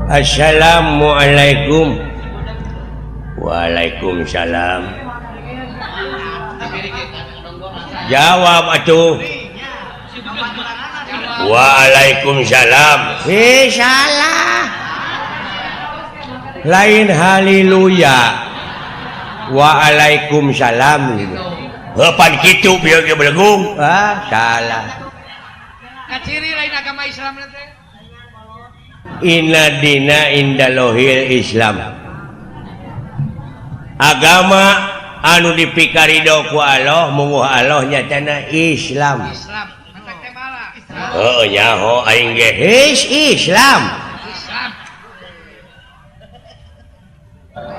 Assalamualaikum. Waalaikumsalam. Jawab atuh. Waalaikumsalam. Eh, salah. Lain haleluya. Waalaikumsalam gitu. Heuh, pan kitu bieu ge belegung. Ah, salah. Kaciri lain agama Islam teh. Inna dina indalohil Islam. Agama anu dipikarido ku Allah, munguh Allah nyatana Islam. Islam. Matak teh malah. Heuh, nyaho aing ge. His Islam. Islam.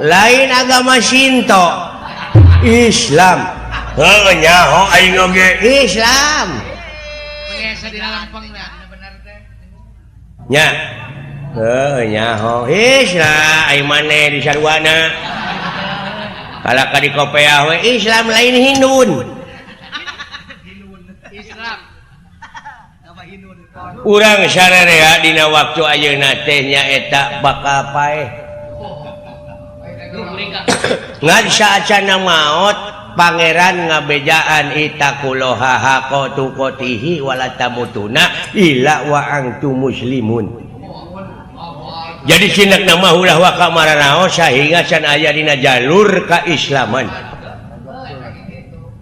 Lain agama Shinto. Islam. Heuh, nyaho aing oge Islam. Mengesa di lempeng dah, bener teh. Nya. Heuh, nyaho Islam aing maneh di sarwana. Kalah ka di kopeah we Islam lain Hindun. Islam. Urang sararea dina waktu ayeuna teh nyaeta bakal paeh. Ngan saacana maot pangeran ngabejaan ittaqullaha haqqa tuqatihi wala tamutuna illa wa antum muslimun. Jadi sinak nama ulah waka maranao sehingga can aya dina jalur keislaman.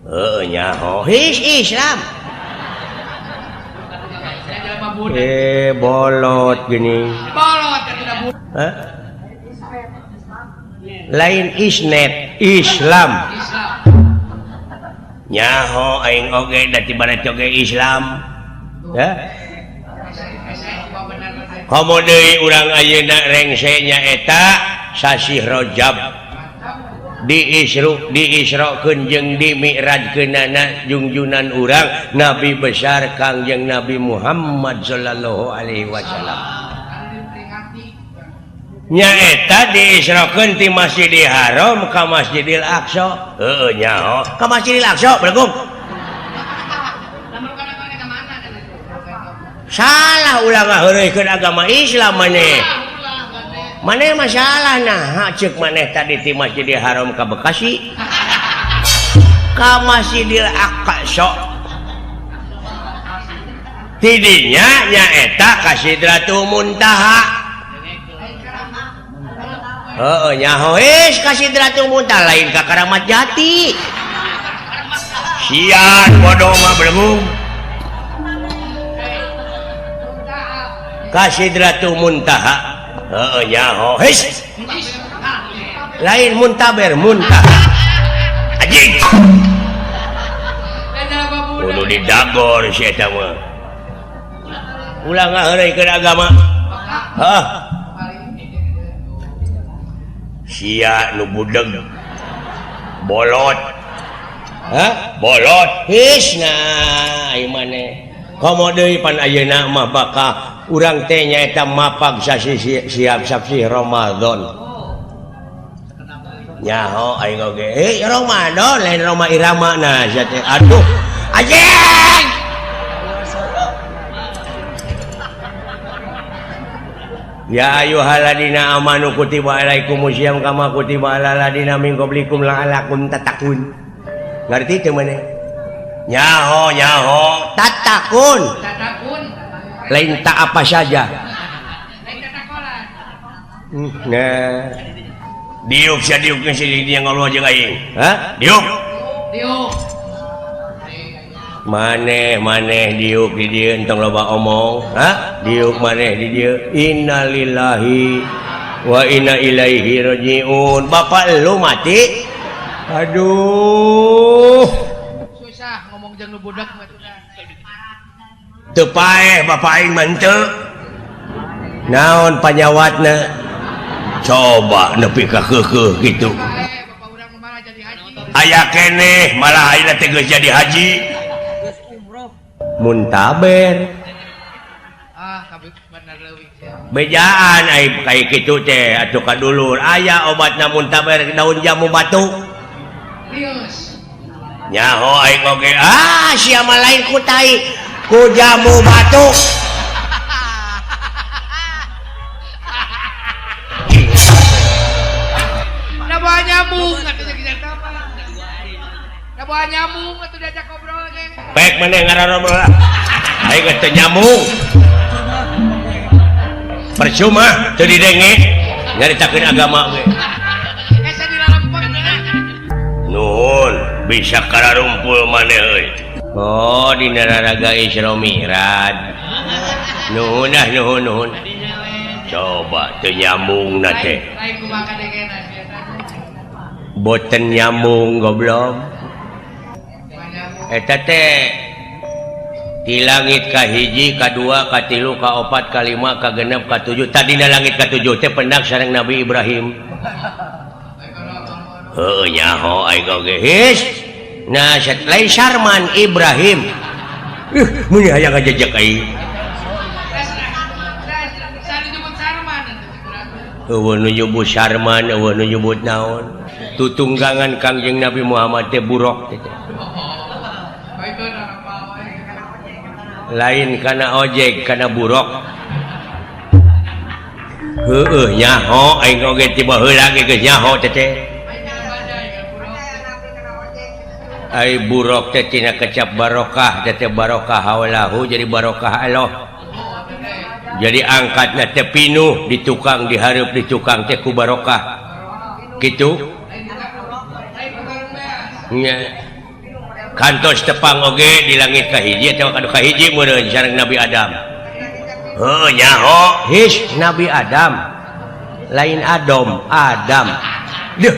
Heuh, nyaho his Islam. Eh, bolot gini. Bolot tidak budak. Hah? Lain isnet Islam. Islam. Nyaho aing oge da ti barat oge Islam. Ya. Komo deui urang ayeuna rengse nyaeta sasih Rajab di Isru diisrokeun jeung di mi'rajkeunana jungjunan urang Nabi besar Kangjeng Nabi Muhammad sallallahu alaihi wasallam. Nyaeta diisrokeun ti Masjidil Haram ka Masjidil Aqsa. Heueuh, nyaho ka Masjidil Aqsa belegung. Lamun kana mana ka mana kan? Salah, ulah ngaheureuykeun agama Islam maneh. Maneh masalah nah cek maneh tadi ti Masjidil Haram ka Bekasi ka Masjidil Aqsa. Tidinya nyaeta ka Sidratul Muntaha. Heeh, nyaho geus ka Sidratul Muntaha lain ka Karamat Jati. Sian bodoh mah belegung. Ka Sidratul Muntaha. Heeh, nyaho geus lain muntaber muntaha. Anjing. Kudu didagor si eta mah. Ulah ngaheureuykeun agama. Hah? Sia nu budeg. Bolot. Hah? Bolot. His nah ieu maneh. Komo deui pan ayeuna mah bakal urang teh nyaeta mapag sasi siap sasi Ramadan. Nyaho aing oge. Eh, Ramadan lain Roma Irama nah sia teh. Aduh. Anjing. Ya ayyuhalladzina amanu kutiba alaikumusiyam kama kutiba alal ladzina min qablikum la'allakum tattaqun. Ngerti teu maneh? Nyaho nyaho tatakun. Tatakun. Lain tak apa saja. Lain tatakolan. Nah. Diuk sia diuk geus di dia ngobrol jeung aing. Hah? Diuk. Diuk. Maneh maneh diuk di dieu entong loba omong. Hah? Diuk maneh di dieu. Innalillahi wa inna ilaihi rajiun. Bapak lu mati. Aduh. Susah ngomong jeung nu budak mah tuh. Teu paeh bapak aing mah henteu. Naon panyawatna? Coba nepi ka keukeuh kitu. Paeh bapak urang mah malah jadi haji. Aya keneh malah ayeuna teh geus jadi haji. Muntaber. Ah, kabeh bener leuwih sia. Bejaan ai kaya kitu teh atuh ka dulur. Aya obatna muntaber daun jamu batu. Rius. Nyaho aing oge. Ah, sia mah lain ku tai. Ku jamu batu. Da bawa nyambung atuh jeung apa? Da bawa nyambung atuh diajak ngobrol ge. Pek maneh ngarobrol lah. Aing teu nyambung. Percuma teu didenge nyaritakeun agama ge. Asa dilalempeng. Nuhun bisa kararumpul maneh euy. Oh dina raraga Isra Mi'raj. Nuhun ah nuhun nuhun. Coba teu nyambung na teh. Boten nyambung goblok. Eta teh di langit ka hiji, ka dua, ka tilu, ka opat, ka lima, ka genep, ka tujuh. Tadina langit ka tujuh teh pendak sareng Nabi Ibrahim. Heuh nyaho aing oge. His. Nah, lain Sarman Ibrahim. Mun hayang ngajejek aing. Eueuh nu nyebut Sarman, eueuh nu nyebut naon. Tutunggangan Kangjeng Nabi Muhammad teh buruk teh. Lain kana ojek, kana buruk. Heueuh nyaho aing oge ti baheula ge geus nyaho teh teh. Ai buruk teh tina kecap barokah, teh teh barokah haulahu jadi barokah Allah. Jadi angkatna teh pinuh di tukang dihareup di tukang teh ku barokah. Kitu. Nya. Kantos tepang oge di langit ka hiji atawa ka hiji meureun sareng Nabi Adam. Heuh nyaho his Nabi Adam. Lain Adam, Adam. Duh.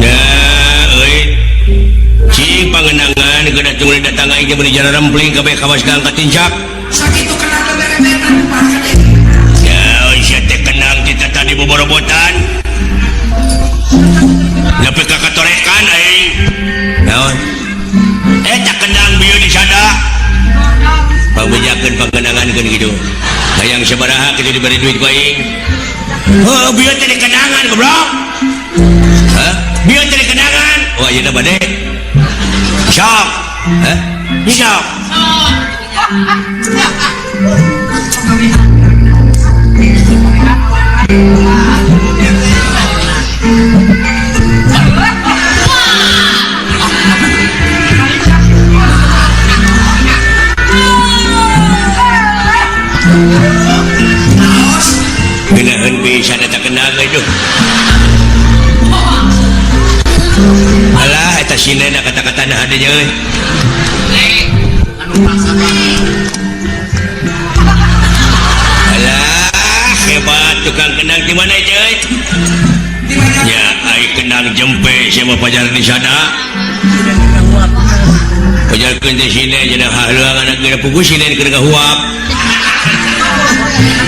Nah, euy. Cing pangenangan geuna tunggu datang aing teh meuni jalan rempling kabeh kawas ka angkat tincak. Sakitu kenang beberebetan Ya, euy sia teh kenang kita tadi boborobotan. Nepi ka katorekan aing. Naon? Eta kenang bieu di sada. Pangbejakeun pangenangankeun kitu. Hayang sabaraha kitu diberi duit ku aing. Heuh, bieu teh dikenangan goblok. Hah? Bieu teh dikenangan. Oh, ayeuna bade. Sok. Hah? Sok. Geunaheun pisan eta kenang euy duh. Alah eta sinena kata-kata na hade euy. Alah hebat tukang kenang di mana euy? Ya ai kenang jempe sia mah pajar di sana. Pajarkeun teh sine cenah haluangan geus puguh sine keur ngahuap.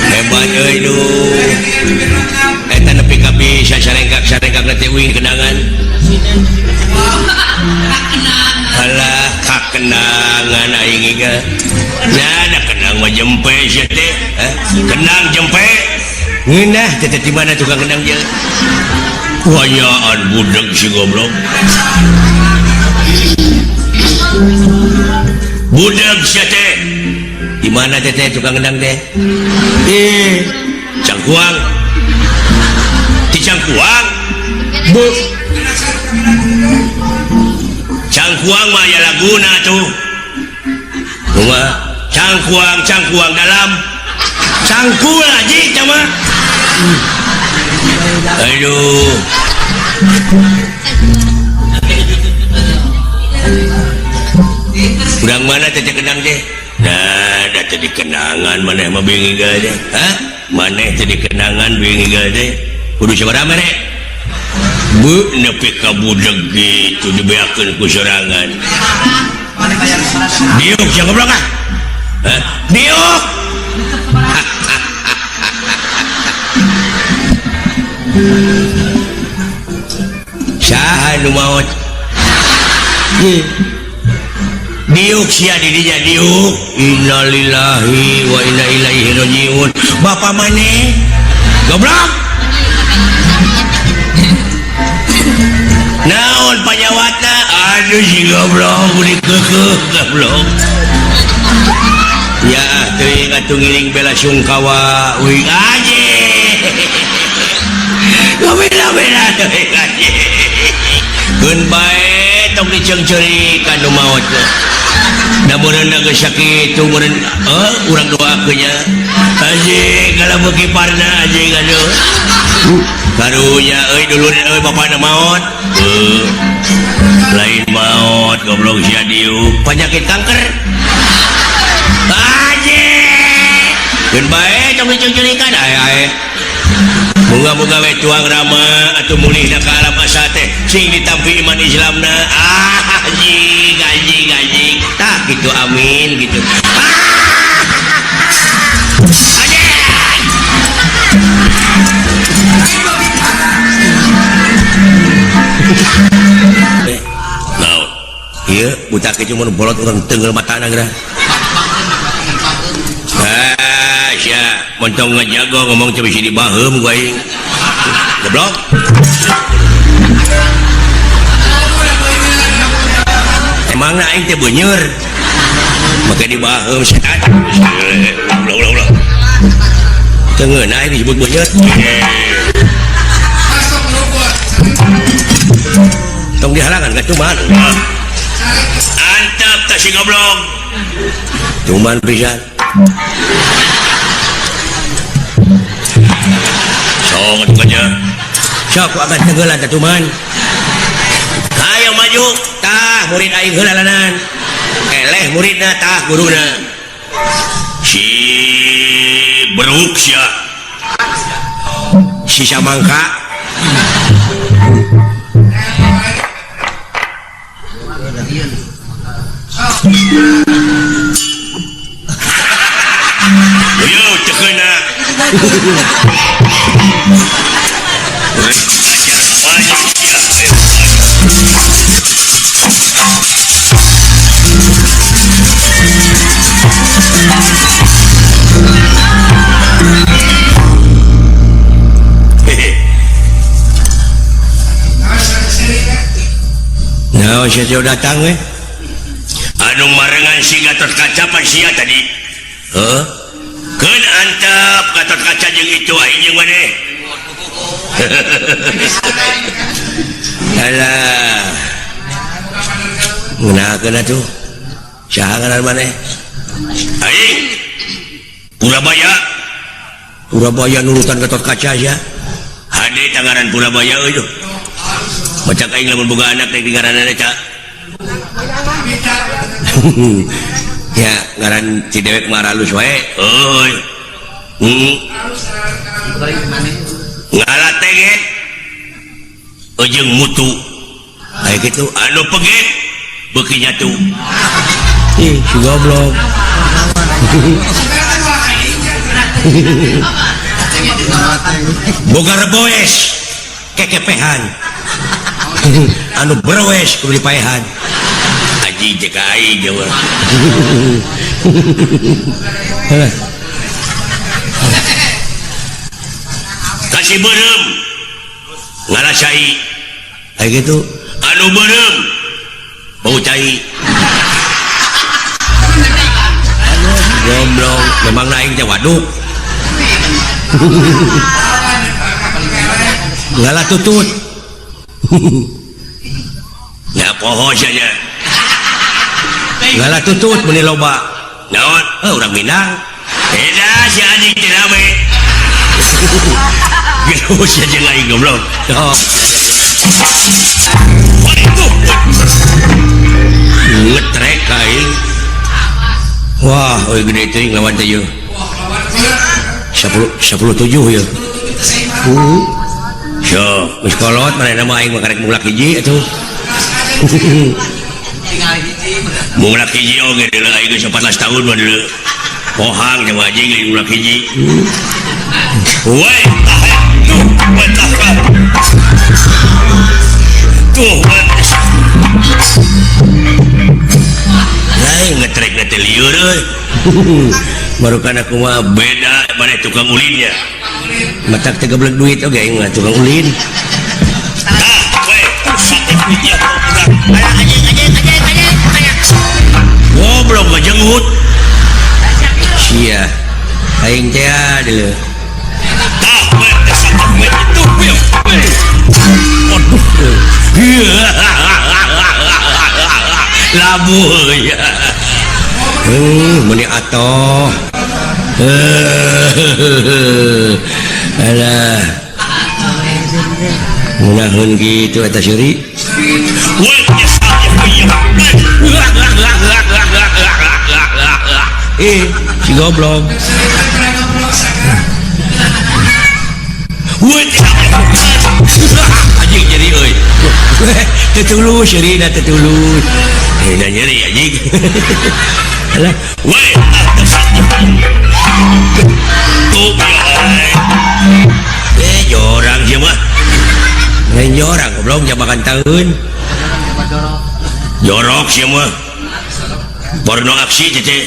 Hebat euy duh. Eta nepi ka bisa sarengkak-sarengkak teh uing kenangan. Alah kakenangan aing ge. Nah, da kenang mah jempe sia teh. Kenang jempe. Ngeunah teh di mana tukang kenang je? Wayaan budeg si goblok. Budeg sia teh. Di mana teh tukang kendang teh? Cangkuang. Di Cangkuang. Bu. Cangkuang mah aya laguna tuh. Kumaha? Cangkuang, cangkuang dalam. Cangkul aja teh mah. Aduh. Urang mana teh kendang teh? Nah, da teh dikenangan maneh mah bingi teh. Hah? Maneh teh dikenangan bingi teh. Kudu sabaraha mere? Bu nepi ka budeg kitu dibeakeun ku sorangan. Diuk sia goblok ah. Hah? Diuk. Saha nu maot? Diuk sia di dinya diuk. Innalillahi wa inna ilaihi rajiun. Bapak maneh goblok. Naon Naon panyawatna? Aduh si goblok budi keukeuh goblok. Ya teuing atuh ngiring bela sungkawa uing anjing. Bela-bela teuing anjing. Keun bae tong diceungceurikan nu maot teh. Da meureun geus sakitu meureun urang doakeun nya. Anjing kalau beuki parna anjing aduh. Karunya euy dulur euy bapana maot. Lain maot goblok sia diuk penyakit kanker. Anjing. Keun bae tong diceungceurikan ae ae. Moga-moga we tuang rama atuh mulihna ka alam asa teh sing ditampi iman Islamna. Ah anjing anjing anjing. Tah kitu amin gitu. Anjing. Naon? Ieu budak kitu mun bolot urang tenggel matana geura. Ah sia montong ngajago ngomong teh bisi dibaheum ku aing. Goblok. Emangna aing teh beuneur. Make dibaheum setan. Ulah ulah ulah. Teu ngeunah aing disebut beuneur. Tong dihalangan ka cuman. Antep teh si goblok. Cuman pisan. Sok atuh nya. Sok akan tenggelan teh cuman. Hayo maju tah murid aing heula lanan. Eleh muridna tah guruna. Si beruk sia. Si samangka. Ayo cekeuna. Nah, siapa datang we? Anu marengan si Gatot Kaca pan sia tadi. Heuh? Keun antep Gatot Kaca jeung itu aing jeung maneh. Alah. Ngeunahkeun atuh. Saha ngaran maneh? Aing. Purabaya. Purabaya nurutan Gatot Kaca sia. Hade tangaran Purabaya euy tuh. Macak aing lamun boga anak teh ngaranna ca. Ya ngaran si dewek mah halus wae. Euy. Ngalateget ujung mutu. Aya kitu anu peget beuki nyatu. Ih, si goblok. Boga reboes kekepehan. Anu berwes kudu dipaehan. Aji jeung aing jauh. Kasih beureum ngarasai. Aya kitu anu beureum bau cai. Goblok, memang aing teh waduk. Ngalah tutut. Ya poho sia. Ngalah tutut meuni loba. Naon? Urang Minang. Eda si anjing teh rame. Geus sia jeung aing goblok. Ngetrek aing. Wah, euy gede teuing lawan teh ieu. 10 17 ya. Sok, geus kolot manehna mah aing mah karek mulak hiji atuh. Mulak hiji oge deuleu aing geus 14 tahun mah deuleu. Pohang jeung anjing geus mulak hiji. Woi, tuh, woi, tah. Tuh, lain ngetrek teh lieur euy. Baru kana kumaha beda maneh tukang ulinnya. Matak teh geblek duit oge aing mah tukang ulin. Tah, we, sakit duitnya. Labuh ya. Meni atoh. Alah. Munaheun kitu eta seuri. Si goblok. Anjing nyeri euy. Teu tulus nyeri da teu tulus. Da nyeri anjing. Alah, we. Jorang sia mah. Lain jorang goblok jabakan taeun. Jorok sia mah. Porno aksi teh.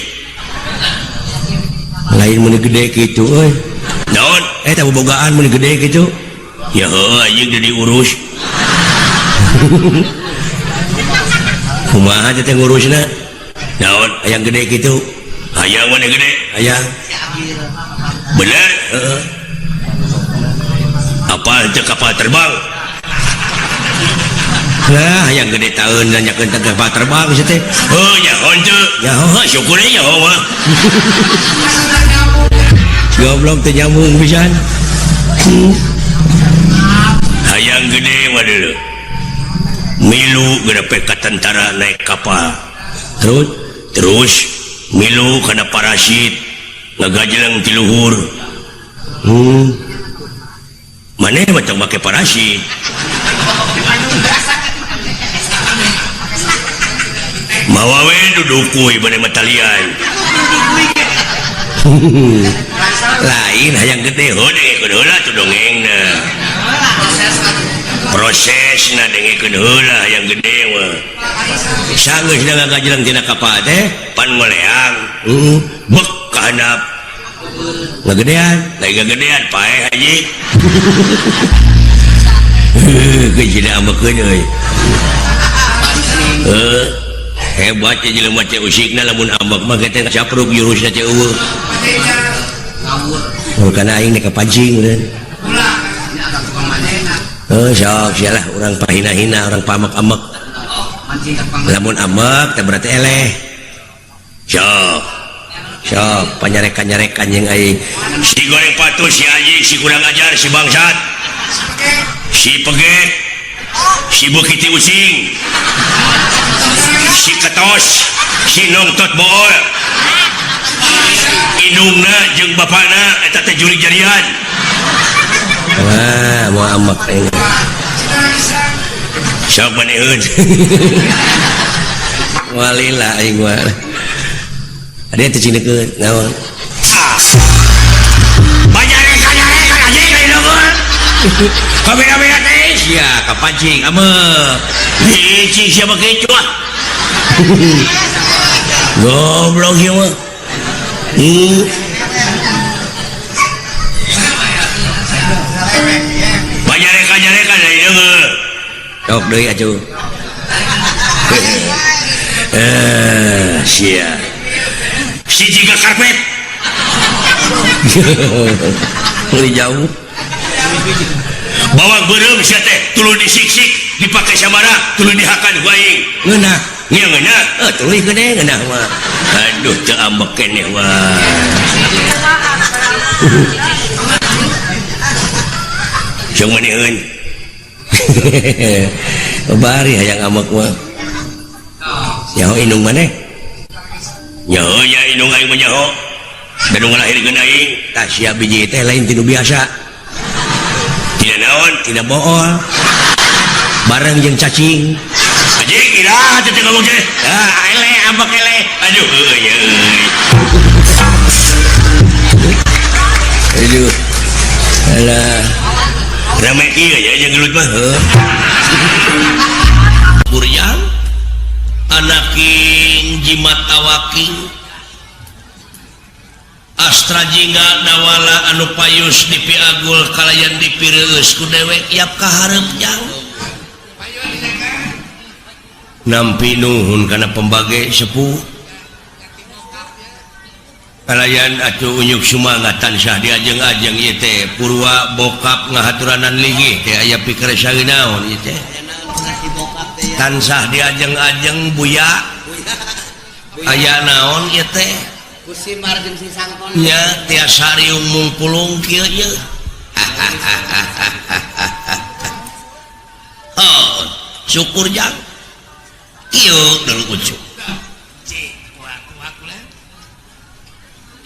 Lain mun gede kitu euy. Naon? Eta bobogaan mun gede kitu. Ya heuh anjing teu diurus. Kumaha teh ngurusna? Naon hayang gede kitu? Hayang mana gede? Hayang. Bener? Heeh. Apa teu kapal terbang? Lah hayang gede taeun nanyakeun teh kapal terbang sia teh. Heuh nyaho teu? Nyaho syukur nyaho mah. Goblok teu nyambung pisan. Hayang gede mah deuleu. Milu gerepe ka tentara naik kapal. Terus terus milu kana parasit ngagajleng ti luhur. Maneh mah tong make parasit. Mawa we duduk kuy bade matalian. Lain hayang gede heuh dengekeun heula tuh dongengna. Prosesna dengekeun heula hayang gede mah. Sanggeus ngagajleng tina kapal teh pan ngoleang. Bek ka handap. Ngagedean, lain ngagedean paeh haji. Heuh, geus amekeun euy. Heuh, hebat ya jelema teh usikna lamun ambek mah teh capruk jurusna teh eueuh. Ngawur kana aing nek kapancing meureun. Heuh, sok sia lah urang pahina-hina, urang pamek-amek. Lamun amek teh berarti eleh. Sok. Sok panyarekan-nyarekan jeung aing. Si goreng patuh, si anjing, si kurang ajar, si bangsat. Si peget. Si bukiti using. Si ketos, si nongtot bool. Indungna jeung bapana eta teh jurig jarian. Wah, mau amek aing. Sok maneun. Walila aing mah. Ada teh cinekeun naon? Banyarekan-nyarekan anjing lain unggul. Kabeh-kabeh teh sia kapancing amek. Hiji sia mah kitu ah. Goblok ieu mah. Banyarekan-nyarekan lain unggul. Sok deui atuh. Sia. Si jiga karpet. Ngeri jauh. Bawang beureum sia teh tuluy disiksik dipake samara tuluy dihakan ku aing. Ngeunah. Nya ngeunah. Heuh tuluy gede ngeunah mah. Aduh teu ambek keneh wah. Jeung maneun. Bari hayang ambek mah. Nyaho indung maneh? Nyaho nya indung aing mah nyaho. Da nu ngalahirkeun aing tah sia biji teh lain ti nu biasa. Tina naon? Tina bool. Bareng jeung cacing. Anjing iraha teh ngomong teh. Ah eleh ambek eleh. Aduh heueuh nya euy. Aduh. Alah. Rame ieu nya jeung gelut mah heuh. Buryang anaking jimat tawaking Astra jingga nawala anu payus dipiagul kalayan dipireueus ku dewek yap ka hareup jang nampi nuhun kana pembage sepuh kalayan atuh unyuk sumangat tansah diajeng-ajeng ieu teh purwa bokap ngahaturanan linggih teh aya pikersa naon ieu teh tansah diajeng-ajeng buya Aya naon ieu teh? Ku Simar jeung si Sangkon. Nya tiasa riung mungpulung kieu ieu. Oh, syukur jang. Kieu deul Ucu.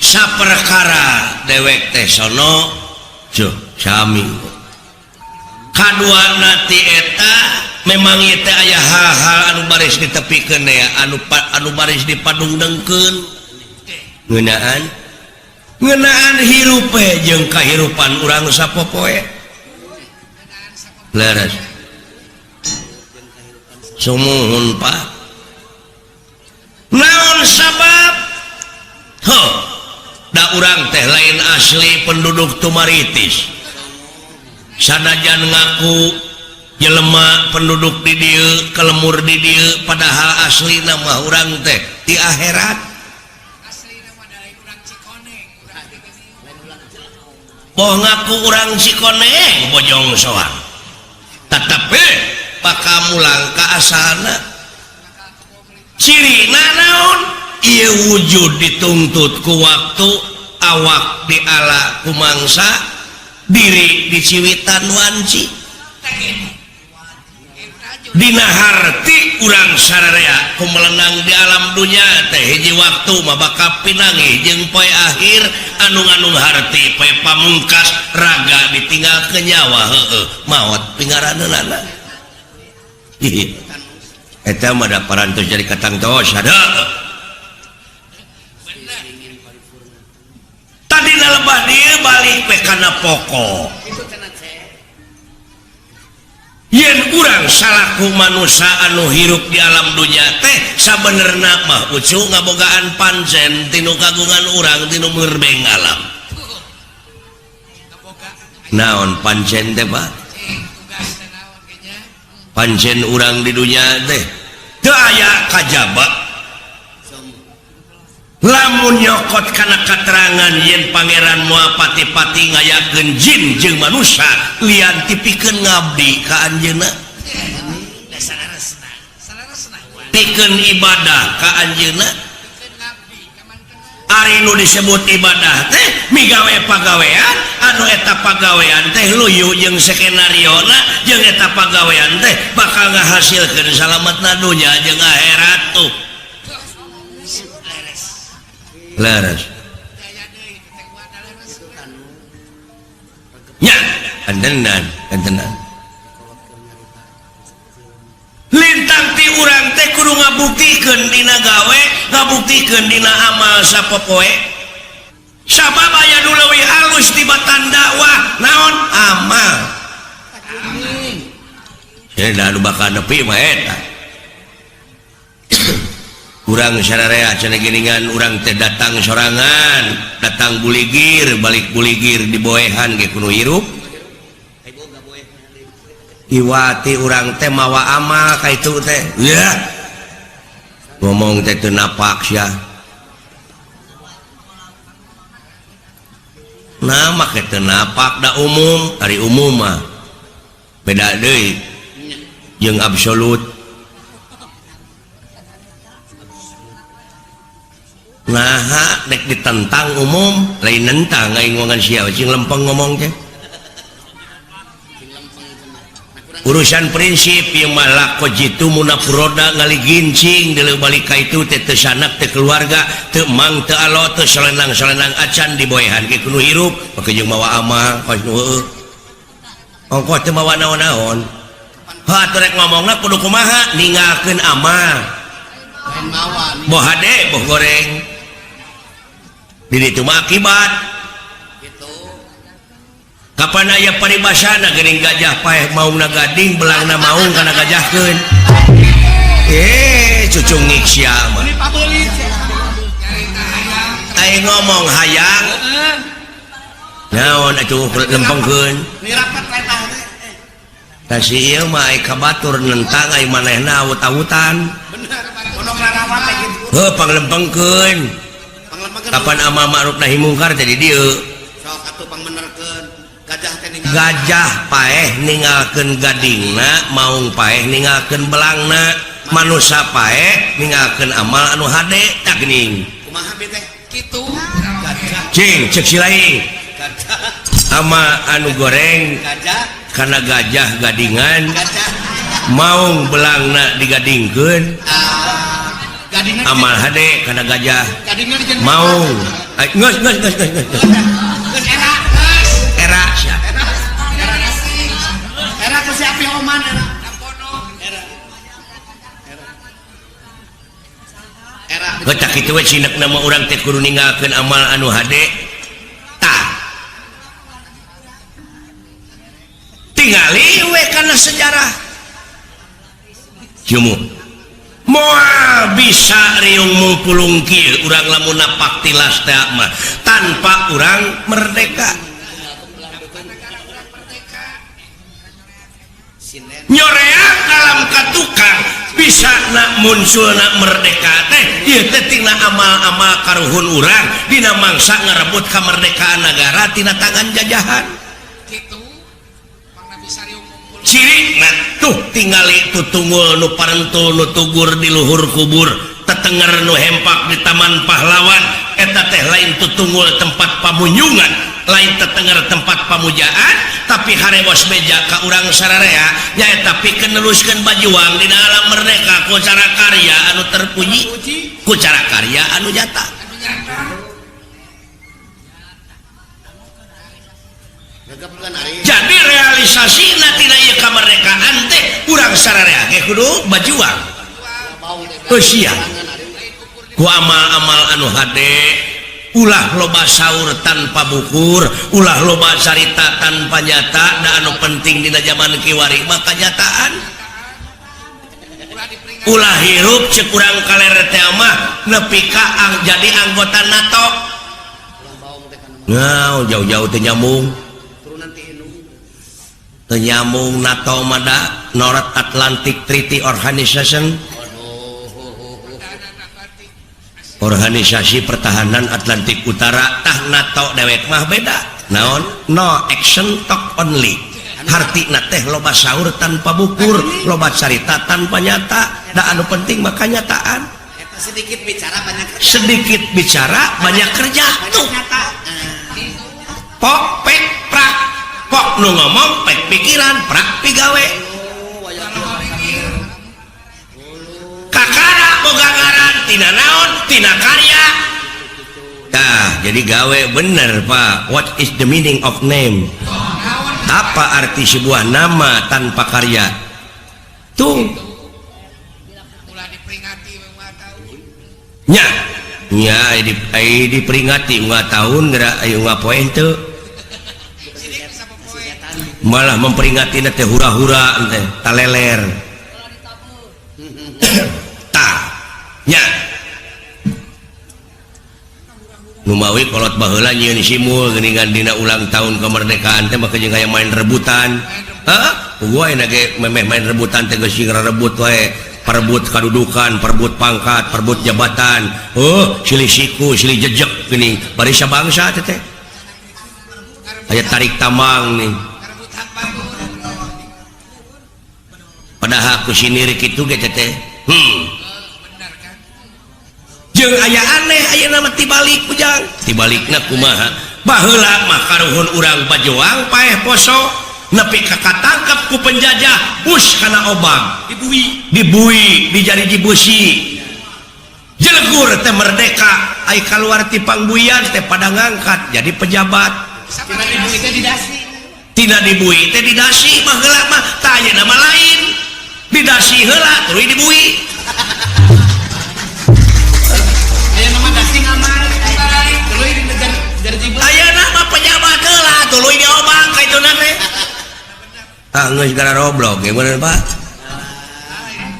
Saperkara dewek teh sono cuh sami. Kadua ti eta memang ieu teh aya hal-hal anu baris ditepikeun ya, anu baris dipadungdengkeun. Ngeunaan ngeunaan hirup jeung kahirupan urang sapopoe. Leres. Sumuhun Pak. Naon sabab? Heuh. Da urang teh lain asli penduduk Tumaritis. Sanajan ngaku jelema penduduk di dieu, kelemur di dieu, padahal asli nama urang teh di akhirat. Boh ngaku urang Cikoneng Bojong Soang. Tetapi bakal mulang ka asalna. Cirina naon? Ieu wujud dituntut ku waktu, awak diala ku mangsa, diri diciwitan wanci. Dina harti urang sararea ku melenang di alam dunya teh hiji waktu mah bakal pinangi jeung poe akhir anu nganung harti poe pamungkas raga ditinggal ke nyawa heueuh maot pingaraneunana. Eta mah da parantos jadi katangtos ada. Tadi lebah dia balik pe kana pokok. Yen urang salaku manusia anu hirup di alam dunya teh sabenerna mah Ucu ngabogaan pancen tinu kagungan urang tinu murbeng alam. Naon pancen teh Pak? Pancen urang di dunya teh teu aya kajaba. Lamun nyokot kana katerangan yen pangeran moal pati-pati ngayakeun jin jeung manusia lian tipikeun ngabdi ka anjeunna, pikeun ibadah ka anjeunna. Ari nu disebut ibadah teh migawe pagawean anu eta pagawean teh luyu jeung skenariona jeung eta pagawean teh bakal ngahasilkeun salametna dunya jeung akhirat tuh. Leres. Nya, antenan, antenan. Lintang ti urang teh kudu ngabuktikeun dina gawe, ngabuktikeun dina amal sapopoe. Sabab aya nu leuwih alus tibatan dakwah, naon? Amal. Amin. Da anu bakal nepi mah eta. Urang sararea cenah geuningan urang teh datang sorangan, datang buligir, balik buligir diboehan ge kudu hirup. Iwati urang teh mawa amal ka itu teh. Yah. Ngomong teh teu napak sia. Nah, make teu napak da umum, ari umum mah beda deui jeung absolut. Nah, dek ditentang umum, lain nentang aing ngomongan sia cing lempeng ngomong teh. Urusan prinsip ieu mah lako jitu munafuroda ngaligincing deuleu balik ka itu teh teu sanak teu keluarga teu mang teu alo teu solenang-solenang acan diboehan ge kudu hirup make jeung mawa amal kos nu heueuh. Ongkoh teu mawa naon-naon. Heuh atuh rek ngomongna kudu kumaha ninggalkeun amal. Boh hade boh goreng. Di ditu mah akibat. Kapan aya paribasana geuning gajah paeh maungna gading belangna maung kana gajahkeun. Cucungik sia mah. Aing ngomong hayang. Naon atuh lempengkeun. Tah si ieu mah ai ka batur nentang ai manehna awut-awutan. Heuh panglempengkeun. Kapan amal ma'ruf nahi mungkar teh di dieu. Sok atuh pangbenerkeun. Gajah teh ninggalkeun. Gajah paeh ninggalkeun gadingna, maung paeh ninggalkeun belangna. Manusia paeh ninggalkeun amal anu hade tah geuning. Kumaha bi teh? Kitu. Gajah. Cing cek si lain. Gajah. Amal anu goreng Gajah. Karena gajah gadingan. Gajah. Maung belangna digadingkeun. Ah, gadingan. Amal hade karena gajah. Gadingan di Maung. Geus geus geus geus geus. Geus era. Geus. Era sia. Era. Era. Era ku si Api Oman era. Tampono. Era. Era. Era. Heuh tah kitu we sinekna mah urang teh kudu ninggalkeun amal anu hade. Tah. Tingali we kana sejarah. Jumu. Moal bisa riung mungpulung kieu urang lamun napak tilas teh mah tanpa urang merdeka. Nyoreang alam ka tukang bisa nak muncul nak merdeka teh ieu teh tina amal-amal karuhun urang dina mangsa ngarebut kemerdekaan negara tina tangan jajahan. Kitu. Mangna bisa riung mungpulung. Ciri nah tuh tingali tutunggul nu parentul nu tugur di luhur kubur tetenger nu hempak di taman pahlawan eta teh lain tutunggul tempat pamunyungan lain tetenger tempat pamujaan tapi harewos beja ka urang sararea nyaeta pikeun neruskeun bajuang dina alam merdeka ku cara karya anu terpuji ku cara karya anu nyata. Jadi realisasi tina ieu kamerdekaan teh urang sararea ge kudu bajuang. Eusia ku amal-amal anu hade ulah loba saur tanpa bukur ulah loba carita tanpa nyata da anu penting dina zaman kiwari mah kanyataan. Ulah hirup cek urang kaler teh mah nepi ka jadi anggota NATO. Ngau jauh-jauh teu nyambung. Teu nyambung NATO mah da North Atlantic Treaty Organization. Organisasi Pertahanan Atlantik Utara tah NATO dewek mah beda. Naon? No action talk only. Hartina teh loba saur tanpa bukur, loba carita tanpa nyata. Da anu penting mah kanyataan. Sedikit bicara banyak kerja. Sedikit bicara banyak kerja tuh. Pok pek prak. Pok nu ngomong pek pikiran, prak pigawe. Kakara boga ngaran tina naon tina karya. Tah jadi gawe bener Pak. What is the meaning of name? Apa arti sebuah nama tanpa karya? Tuh. Nya, nya diperingati unggal tahun geura aya unggal poe teu. Malah memperingati teh hura-hura teh taleler. Tah, nya. Numawi kolot baheula nyieun simul geuningan dina ulang tahun kemerdekaan teh maka jeung aya main rebutan. Heuh, gua ayeuna ge memeh main rebutan teh geus rebut wae. Perebut kadudukan, perebut pangkat, perebut jabatan. Oh, silih siku, silih jejek geuning bari sabangsa teh teh. Aya tarik tambang nih. Padahal ku sinir kitu ge teh teh. Jeung aya aneh ayeuna mah tibalik ujang. Tibalikna kumaha? Baheula mah karuhun urang bajoang paeh poso nepi ka katangkep ku penjajah bus kana obang dibui dijariji busi jelegur teh merdeka ai kaluar ti pangbuian teh pada ngangkat jadi pejabat. Tina dibui teh didasi. Tina dibui teh didasi baheula mah tah ayeuna mah lain didasi heula tuluy dibui. Ayeuna mah dasi ngamar tuluy dijariji busi. Ayeuna mah pejabat heula tuluy diobang ka ituna teh. Ah geus gara roblok ge bener Pak.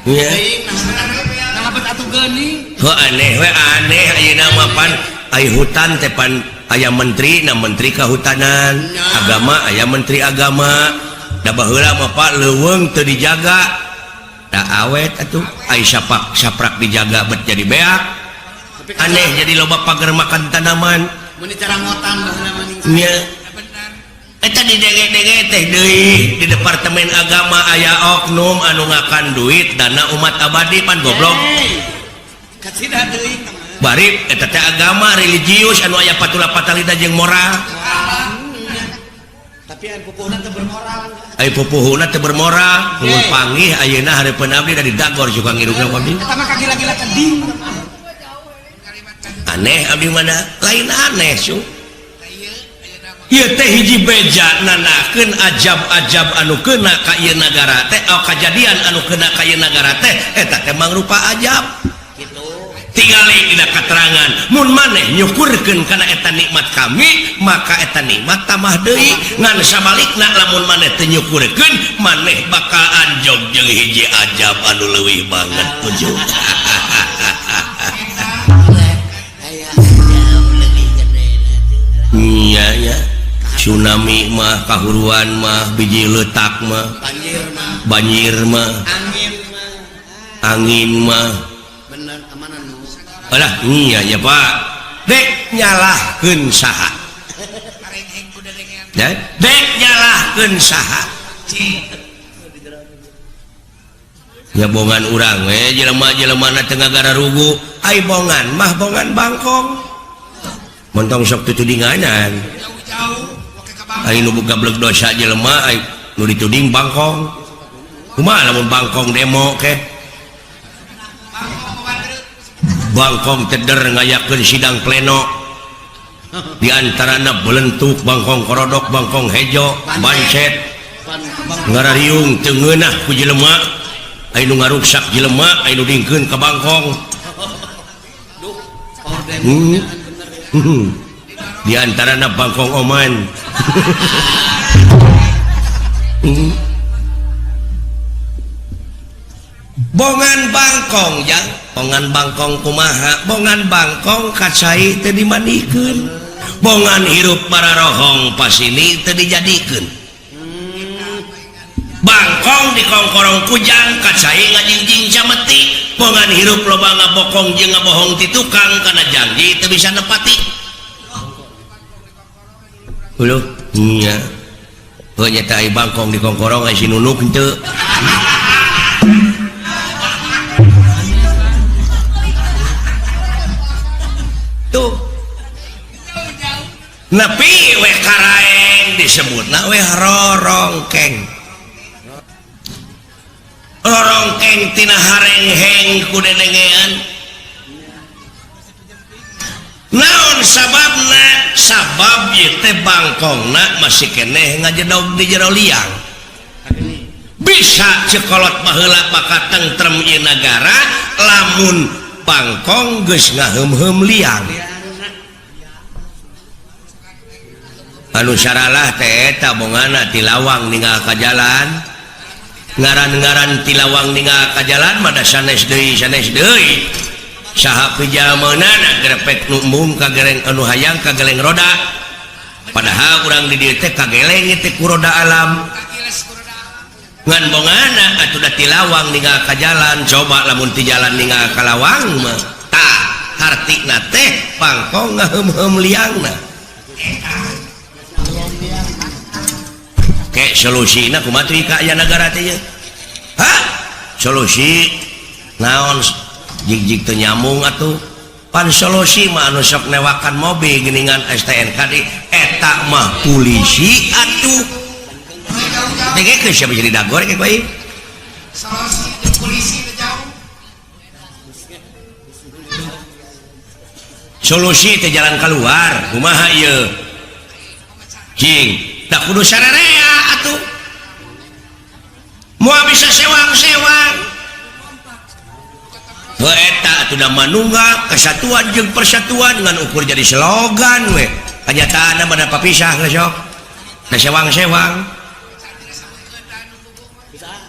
Nya. Nah, atuh geuning. Heuh aneh we aneh ayeuna mah pan ai hutan teh pan aya menteri na menteri kehutanan, agama aya menteri agama. Da baheula mah Pak leuweung teu dijaga. Da awet atuh ai sapak saprak dijaga bet jadi beak. Aneh jadi loba pagar makan tanaman. Mun dicarangotan baheula mah. Nya. Eta di denge-denge teh deui di Departemen Agama aya oknum anu ngakan duit dana umat abadi pan goblok. Bari eta teh agama religius anu aya patula patalita jeung moral. Tapi anu pupuhna teu bermoral. Ai pupuhna teu bermoral, mun panggih ayeuna hareupeun abdi da didagor juga ngirungna ku abdi. Eta mah kagila-gila keding. Aneh abdi mana? Lain aneh su. Ieu teh hiji beja nanakeun ajab-ajab anu keuna ka ieu nagara teh, oh, kajadian anu keuna ka ieu nagara teh eta teh mangrupa ajab. Kitu. Tingali dina katerangan mun maneh nyukurkeun kana eta nikmat kami, maka eta nikmat tambah deui. Ngan sabalikna lamun maneh teu nyukurkeun, maneh bakal anjog jeung hiji ajab anu leuwih banget puju. Iya ya, tsunami mah, kahuruan mah, biji letak mah, banjir mah, angin mah. Bener, amanan. Alah, iya ya Pak. Dek nyalahkeun saha? Dek nyalahkeun saha? Ya bongan urang we jelema-jelemana teu ngagararugu. Ai bongan mah bongan bangkong. Montong sok tutudinganan. Ai nu gablek dosa jelema ai nu dituding bangkong. Kumaha lamun bangkong demo ke? Bangkong teder ngayakeun sidang pleno. Di antarana belentuk bangkong korodok, bangkong hejo, bancet. Ngarariung teu ngeunah ku jelema. Ai nu ngaruksak jelema, ai nu dingkeun ka bangkong. Di antarana bangkong oman. Bongan bangkong jang, bongan bangkong kumaha? Bongan bangkong kacai teu dimandikeun. Bongan hirup pararohong pasini teu dijadikeun. Bangkong dikongkorong kujang kacai ngajingjing cameti. Bongan hirup loba ngabokong jeung ngabohong ti tukang kana janji teu bisa nepati. Heuh, nya. Heuh nya teh ai bangkong dikongkorong ai si nunuk henteu. Tuh. Nepi we karaeng disebutna we rorongkeng. Rorongkeng tina harengheng ku dedengean. Naon sababna? Sabab ieu teh bangkongna masih keneh ngajedog di jero liang. Bisa cekolot baheula bakal tentrem ieu nagara lamun bangkong geus ngaheum-heum liang. Anu saralah teh eta bongana ti lawang ninggal ka jalan. Ngaran-ngaran ti lawang ninggal ka jalan mah da sanes deui sanes deui. Saha pijameunana grepek nu embung ka gereng anu hayang ka geleng roda. Padahal urang di dieu teh kageleng teh ku roda alam. Ngan bongana atuh da ti lawang ninggal ka jalan, coba lamun ti jalan ninggal ka lawang mah tah hartina teh bangkong ngaheum-heum liangna. Ke solusina kumaha teh ka aya nagara teh ieu? Hah? Solusi naon jig-jig teu nyambung atuh. Pan solusi mah anu sok newakan mobil geuningan STNK di eta mah polisi atuh. Dengekeun siapa jadi dagor ke bae. Solusi jeung polisi teh jauh. Solusi teh jalan keluar kumaha ieu? Cing, tak kudu sararea atuh. Moal bisa sewang-sewang. Heuh eta atuh da manunggal kesatuan jeung persatuan ngan ukur jadi slogan we. Kanyataanna mah da papisah geus sok. Da sewang-sewang.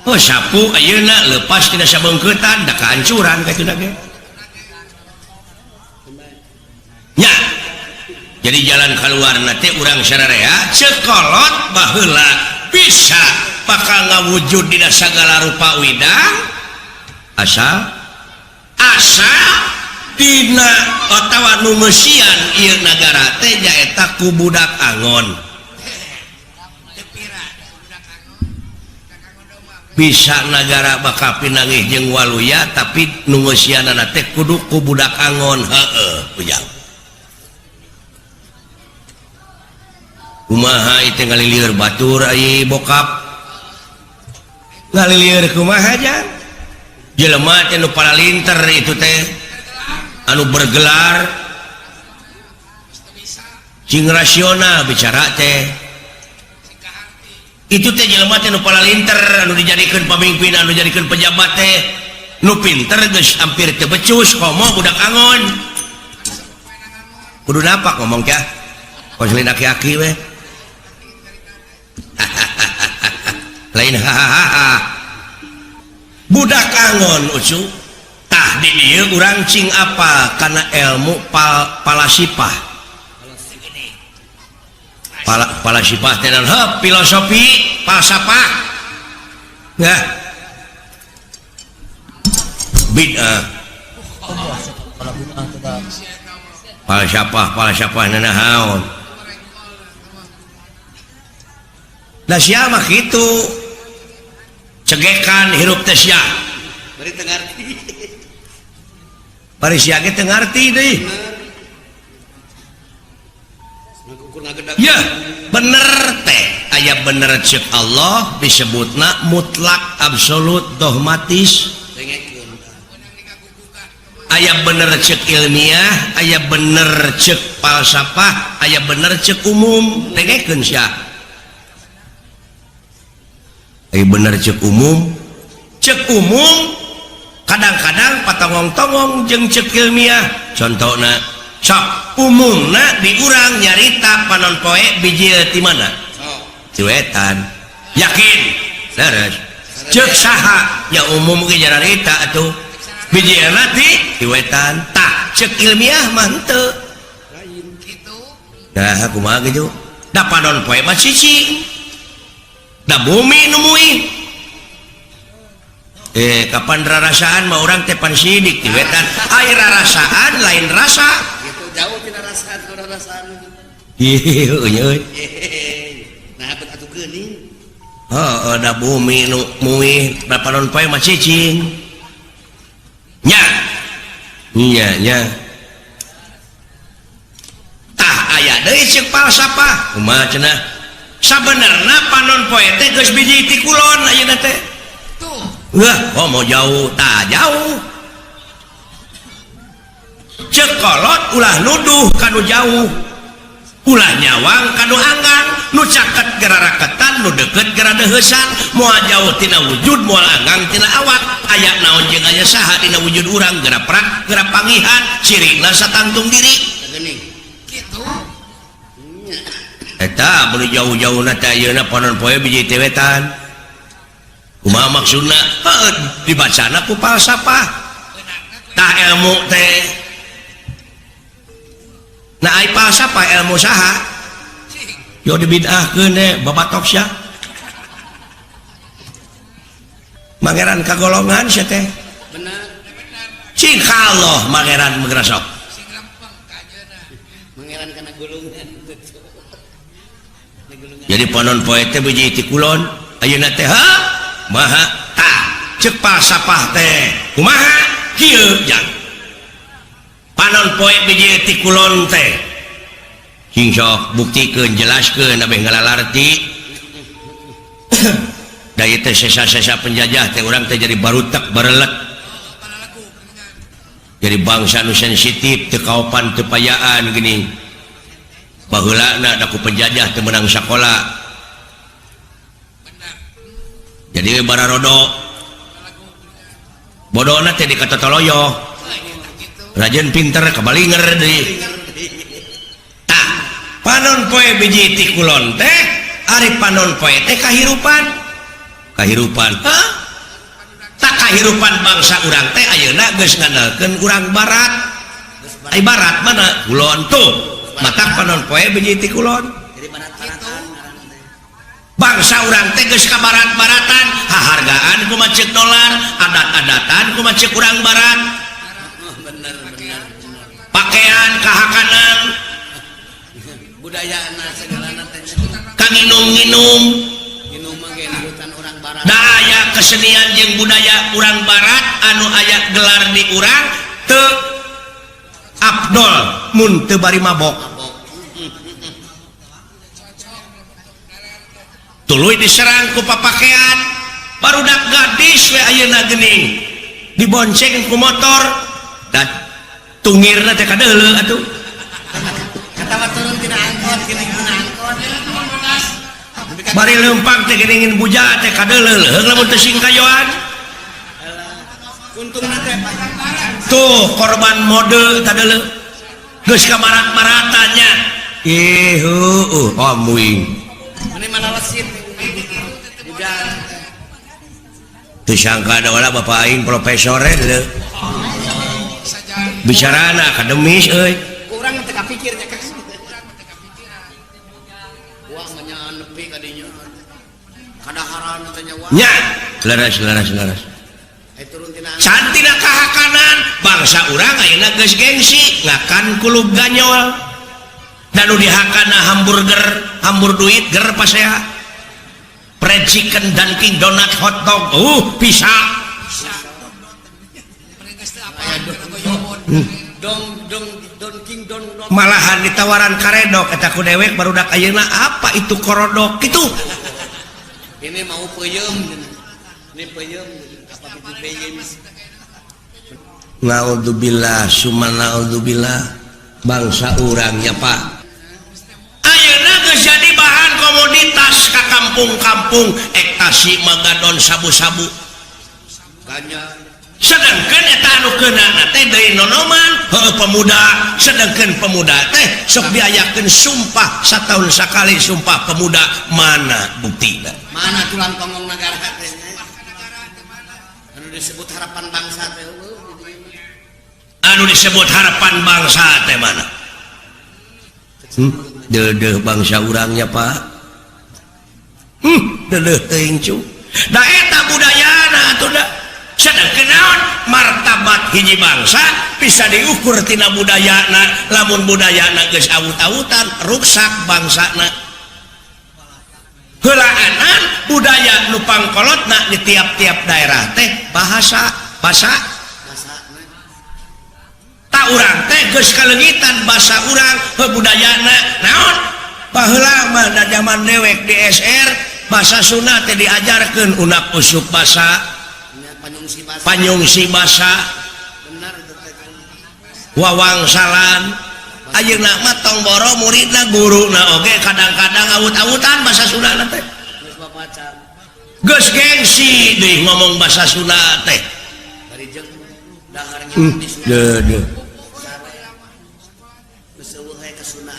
Oh sapu ayeuna lepas tina sabengkeutan da kahancuran ka tuna ge. Nya. Jadi jalan keluarna teh urang sararea cekolot baheula bisa bakal ngawujud dina sagala rupa widang asa asa dina otawa nu ngeusian ieu nagara teh nyaeta ku budak angon. Bisa nagara bakal pinanggih jeung waluya tapi nu ngeusianana teh kudu ku budak angon. Heeh, ujang. Kumaha ieu ngalilieur batur ai bokap. Ngalilieur kumaha jang? Jelema teh nu paralinter itu teh anu bergelar cing rasional bicara teh. Itu teh jelema teh nu paralinter anu dijadikeun pamimpin, anu dijadikeun pejabat teh nu pinter geus hampir teu becus komo budak angon. Kudu napak ngomong kah? Kos lain aki-aki we. Lain hahaha. Budak angon ucu. Tah di dieu urang cing apa kana ilmu palasipah. Palasipah teh naon? Heuh, filosofi, falsafah. Nah. Bid'ah. Falsafah, falsafah nanaon? Nah sia mah kitu. Cegekan hirup teh sia. Bari teu ngarti. Bari sia ge teu ngarti deui. Ya, bener teh. Aya bener ceuk Allah disebutna mutlak absolut dogmatis. Aya bener ceuk ilmiah, aya bener ceuk falsafah, aya bener ceuk umum. Dengekeun sia. Aya bener ceuk umum. Ceuk umum kadang-kadang patongong-tongong jeung ceuk ilmiah. Contona sok umumna di urang nyarita panon poe bijil ti mana? Ti wetan. Yakin? Leres. Ceuk saha? Ya umum ge nyarita atuh. Bijilna ti wetan. Tah ceuk ilmiah mah henteu. Nah kumaha kitu? Da panon poe mah cicing. Da bumi nu muih. Kapan rarasaan mah urang teh pan sidik ti wetan. Ai rarasaan lain rasa. Gitu jauh tina rasaan ka rarasaan. Ieu euy. Nah bet atuh geuning. Heeh, da bumi nu muih da panon poe mah cicing. Nya. Nya nya. Tah aya deui ceuk falsafah. Kumaha cenah? Sabenerna panon poe teh geus biji ti kulon ayeuna teh. Tuh. Wah, oh mau jauh, tah jauh. Ceuk kolot ulah nuduh kanu jauh. Ulah nyawang kanu anggang, nu caket geraraketan, nu deket geradeheusan, moal jauh tina wujud, moal anggang tina awak. Aya naon jeung aya saha dina wujud urang geura prak, geura pangihan, cirina satangtung diri. Kitu. Eta mun jauh-jauhna teh ayeuna panon poe biji teh wetan. Kumaha maksudna? Heuh, dibacana ku falsafah. Tah ilmu teh. Nah ai falsafah ilmu saha? Yo dibid'ahkeun teh babatok sia. Mangeran kagolongan sia teh. Bener. Cing Allah mangeran meugrasok. Mangeran kana gulungan. Jadi panon poe teh biji ti kulon, ayeuna teh ha? Maha tah ceuk falsafah teh. Kumaha? Kieu jang. Panon poe biji ti kulon teh. Cing sok buktikeun jelaskeun abeh ngalalarti. Da ieu teh sesa-sesa penjajah teh urang teh jadi barutek barelet. Jadi bangsa nu sensitif teu kaopan teu payaan geuning. Baheulana da ku penjajah teu meunang sakola. Jadi bararodo. Bodona teh dikatotoloyo. Rajen pinter kabalinger deui. Tah, panon poe biji ti kulon teh, ari panon poe teh kahirupan. Kahirupan. Hah? Tah kahirupan bangsa urang teh ayeuna geus ngandalkeun urang barat. Ai barat mana? Kulon tuh. Matak panon poe biji ti kulon. Bangsa urang teh geus ka barat-baratan, hahargaan kumaha ceuk dolar, adat-adatan kumaha ceuk urang barat. Pakaian kahakanan, budayana segalana teh. Kanginum-nginum. Nginum mah ge nurutan urang barat. Da aya kesenian jeung budaya urang barat anu aya gelar di urang teu afdol mun teu bari mabok. Tuluy diserang ku papakean barudak gadis we ayeuna geuning dibonceng ku motor dan tungirna teh kadeuleu atuh. Katawa turun tina angkot geuning tina angkot. Bari leumpang teh geuning buja teh kadeuleu leuheung lamun teu singkayoan. Untungna teh tuh korban mode kadeuleu geus ka marat-maratanya. Ih heueuh amuing. Meni mana lesit. Buja. Teu sangka da wala bapak aing profesor deuleu. Bicarana akademis euy. Urang teu kapikir nya ka. Wah mah nepi ka dinya. Kadaharan teh nya wah. Nya, leres leres leres. Ai turun tina Can tina kahakanan bangsa urang ayeuna geus gengsi ngakan kulub ganyol. Dan nu dihakana hamburger, hambur duit ger pasea. Fried chicken, Dunkin Donut, hotdog, bisa. Malahan ditawaran karedok eta ku dewek barudak ayeuna apa itu korodok gitu. Ini mau peuyeum. Ini peuyeum apa itu peuyeum. Naudzubillah summa naudzubillah bangsa urangnya Pak. Ayeuna geus jadi bahan komoditas ka kampung-kampung ektasi magadon sabu-sabu. Ganja. Sedangkan eta anu keunana teh deui nonoman heueuh pemuda, sedangkan pemuda teh sok diayakeun sumpah satahun sakali sumpah pemuda, mana buktina? Mana tulang punggung negara teh? Anu disebut harapan bangsa teh Anu disebut harapan bangsa teh mana? Deudeuh bangsa urangnya Pak. Deudeuh teuing cu. Da eta budayana atuh da. Sedangkan naon martabat hiji bangsa bisa diukur tina budayana, lamun budayana geus awut-awutan ruksak bangsana. Heulaanan budaya nu pangkolotna di tiap-tiap daerah teh bahasa, basa. Tak urang teh geus kaleungitan basa urang heuh budayana naon? Baheula mah da zaman dewek di SR basa Sunda teh diajarkeun unak usuk basa. Panyungsi basa wawangsalan ayeuna mah tong boro muridna guruna oge kadang-kadang awut-awutan basa Sunda teh geus gengsi deui ngomong basa Sunda teh. Deudeuh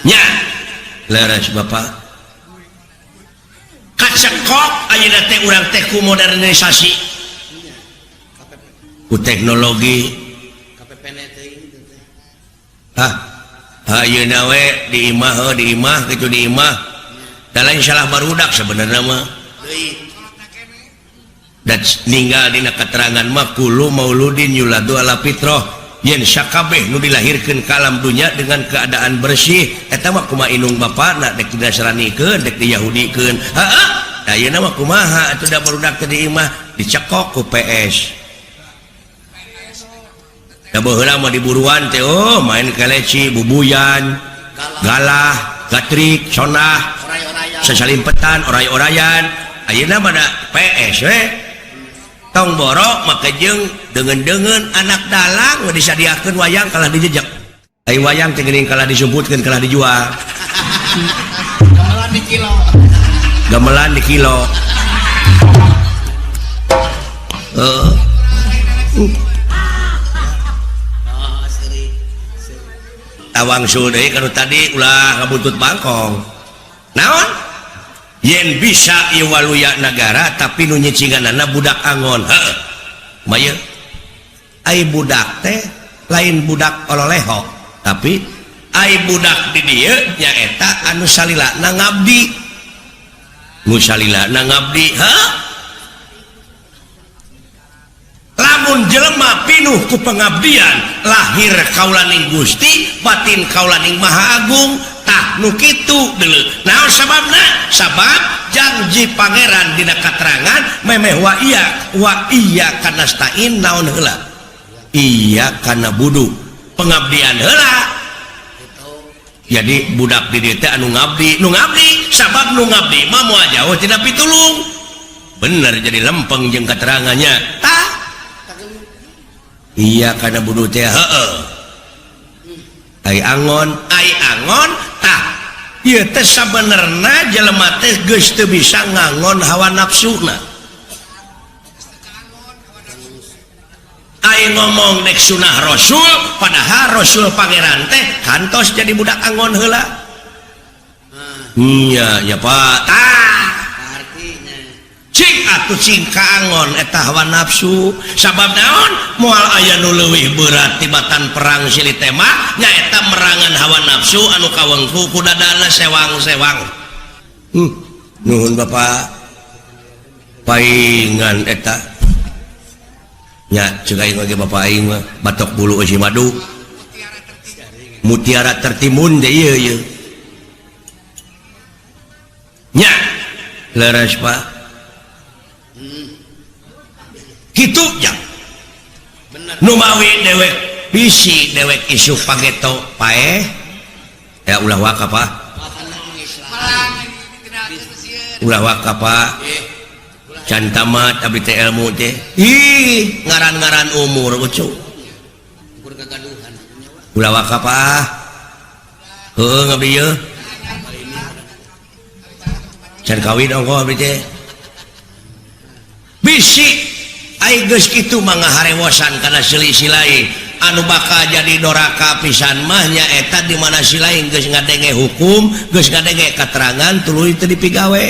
nya leres Bapak kacekok ayeuna teh urang teh ku modernisasi ku teknologi. Hah, ayeuna we di imah di imah kitu di imah da lain salah barudak sebenarnya mah. Dan ninggal dina keterangan mah kullu mauludin yuladu ala fitrah yen sakabeh nu dilahirkeun ka alam dunya dengan keadaan bersih eta mah kumaha indung bapana dek dinasranikeun dek diyahudikeun. Heeh, da ayeuna mah kumaha atuh da barudak teh di imah dicekok ku PS. Da baheula mah diburuan teh oh main keleci, bubuyan, galah, gatrik, sonah, sasalimpetan, oray-orayan. Ayeuna mah da PS we. Tong boro make jeung deungeun-deungeun anak dalang we disadiakeun wayang kalah dijejek. Ai wayang teh geuning kalah disumputkeun kalah dijual. Gamelan di kilo. Gamelan di kilo. Heeh. Tawangsul deui kanu tadi ulah ngabuntut bangkong. Naon? Yen bisa ieu waluya nagara tapi nu nyicinganana budak angon. Heuh. Maya ai budak teh lain budak ololeho, tapi ai budak di dieu nyaeta anu salilana ngabdi. Nu salilana ngabdi, heuh. Lamun jelema pinuh ku pengabdian lahir kaulaning Gusti batin kaulaning Maha Agung tah nu kitu deuleu. Naon sababna? Sabab Janji pangeran dina katerangan memeh wa iya kana stain naon heula iya kana budu pengabdian heula. Jadi budak di dieu teh anu ngabdi nu ngabdi sabab nu ngabdi mah moal jauh tina pitulung. Bener jadi lempeng jeung keterangannya tah iya kana budu teh heueuh ai angon tah ieu teh sabenerna jelema teh geus teu bisa ngangon hawa nafsuna. Ai ngomong dek sunah rasul padahal rasul pangeran teh kantos jadi budak angon heula. Nya nya Pak tah cing atuh cing kaangon eta hawa nafsu sabab naon moal aya nu leuwih berat tibatan perang silih tema nyaeta merangan hawa nafsu anu kawengku ku dadana sewang-sewang. Nuhun Bapak paingan eta nya ceuk aing ge Bapak aing mah batok bulu eusi madu mutiara tertimun teh ieu ieu nya leres Pak. Kitu jang numawi dewek bisi dewek isuk pageto paeh ya ulah waka Pak ulah waka Pak can tamat abdi teh ilmu teh ih ngaran-ngaran umur ucu ulah waka Pak heuh ngabdi ieu can kawin ongkoh abdi teh bisi ai geus kitu mah ngaharewosan kana selisih lain anu bakal jadi doraka pisan mah nyaeta di mana si lain geus ngadenge hukum geus ngadenge katerangan tuluy teu dipigawe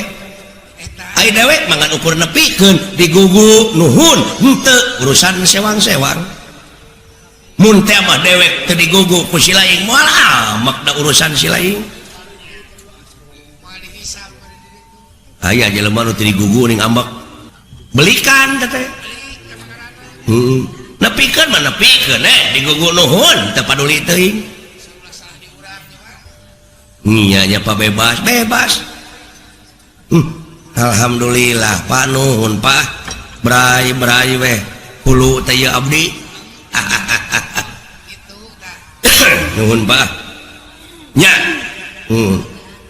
ai dewek mah ngan ukur nepikeun digugu nuhun henteu urusan sewang-sewang mun teh mah dewek teu digugu ku si lain moal amak da urusan si lain aya jelema nu teu digugu ning ambek belikan teh nepikeun mah nepikeun digugu nuhun teu paduli teuing nya nya Pak bebas bebas. Alhamdulillah Pak nuhun Pak bray bray weh hulu teh ieu abdi nuhun Pak nya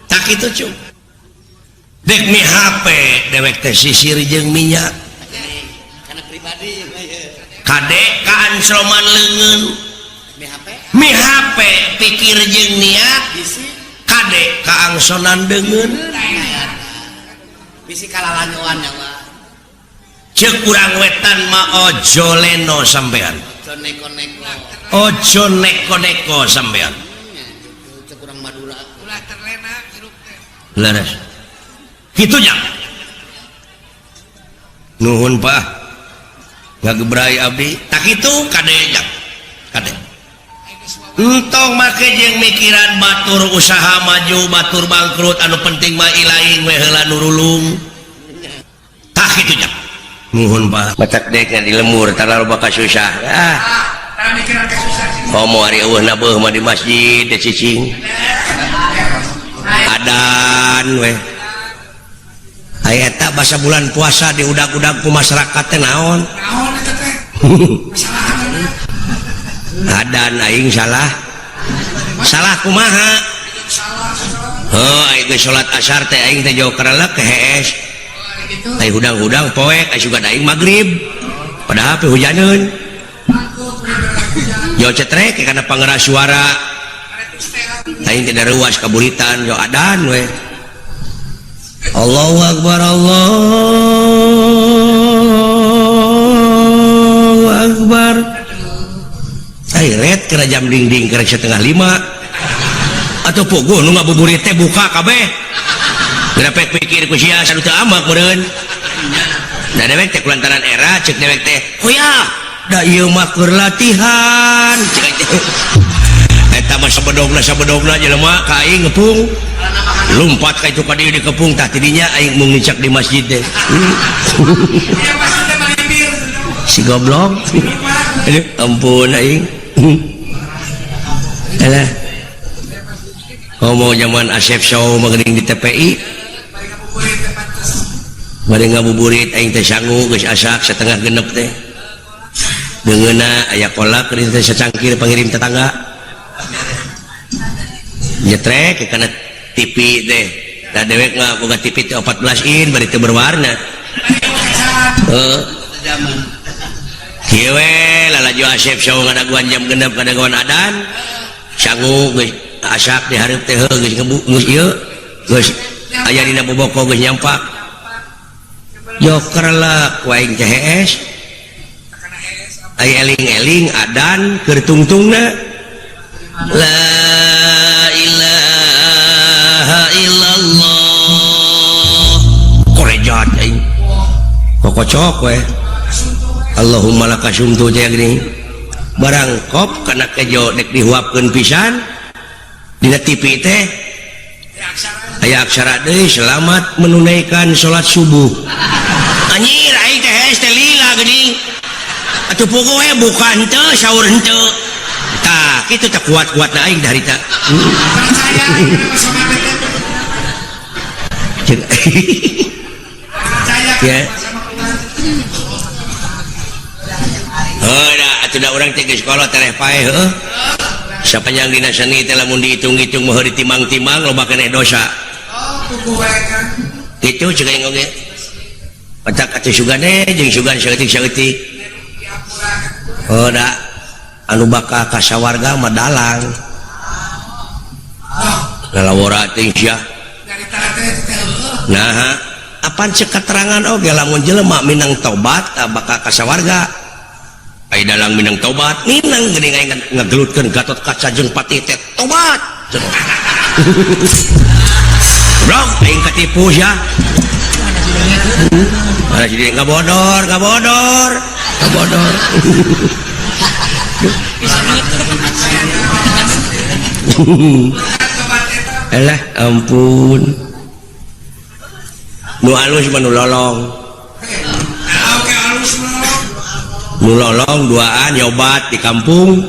tak kitu cu dek mi HP dewek teh sisir jeung minyak kadek kaan sloman leungeun mi HP pikir jeung niat kadek kaangsonan deungeun bisi kalalanyoan nya mah ceuk urang wetan mah ojo leno sampean ojo neko-neko ojo neko-neko sampean ceuk urang Madura ulah terlena hirup teh leres kitu nya nuhun Pak ngagebrai abdi tak kitu kade jak kade entong make jeung mikiran batur usaha maju batur bangkrut anu penting mah ilaing we heula nurulung tak kitu jak nuhun Pak matak dek di lemur terlalu bakal susah ah homo ari eueuh na beuh mah di masjid teh cicing adan we aya eta basa bulan puasa diudag-udag ku masyarakat teh naon adan aing salah salah kumaha heuh aing geus salat asar teh aing teh jauh karelek hees ai hudang-hudang poek ai sugan aing magrib padahal pe hujaneun jauh cetrek kana pangeras suara aing teh daruas kaburitan jauh adan we Allahu Akbar Allahu Akbar ai ret kena jam dingding kena 4:30 atau puguh nu ngabuburit teh buka kabeh grapek pikir ku sia sanu teu ambak meureun da dewek teh kulantaran era ceuk dewek teh hoya da ieu mah keur latihan ceuk teh eta mah sabedogna jelema ka aing ngepung lumpat ka itu ka dieu dikepung tah tidinya aing mung ngicak di masjid teh si goblok aduh ampun aing alah homo zaman Asep Show mah geuning di TPI Bari ngabuburit aing teh sangu geus asak setengah genep teh. Deungeuna aya kolak di teh sacangkir pangirim tetangga. Nyetrek kana TV teh. Da dewek mah boga TV teh 14 in bari teu berwarna. Heeh. Kieu we lalajo Asep saung ngadaguan jam genep ngadaguan adan. Sangu geus asak di hareup teh geus ngebu geus ieu geus aya dina boboko geus nyampak. Joker lah ku aing teh hees. Aya eling-eling adan keur tungtungna. La ilaha illallah. Korejat aing. Kokocok we. Allahumma laka sumtu teh geuning. Barang kop kana kejo dek dihuapkeun pisan dina TV teh aya aksara deui selamat menunaikan salat subuh. Anjir aing teh hees teh lila geuning. Atuh puguh we buka henteu sahur henteu. Tah kitu teh kuat-kuatna aing harita. Percaya Cek. Percaya Ya. sama keluarga. Heuh da atuh da urang teh geus kolot tereh paeh heuh. Sapanjang dina seni teh lamun dihitung-hitung mah ditimang-timang loba keneh dosa. Oh, puguh we kan. Kitu cek aing oge. Otak atuh sugane jeung sugan saeutik-saeutik. Oh da anu bakal ka sawarga mah dalang. Lalawora teh sia. Nyarita teh teh heueuh. Nah, apan cek keterangan oge lamun jelema minang tobat bakal ka sawarga. Ai dalang minang tobat, minang geuning aing ngagelutkeun Gatot Kaca jeung Patih teh tobat. Goblok aing katipu sia. Mana jadi ngabodor, ngabodor, ngabodor. Alah ampun. Nu alus mah nu lolong. Oke alus lolong. Nu lolong duaan nyobat di kampung.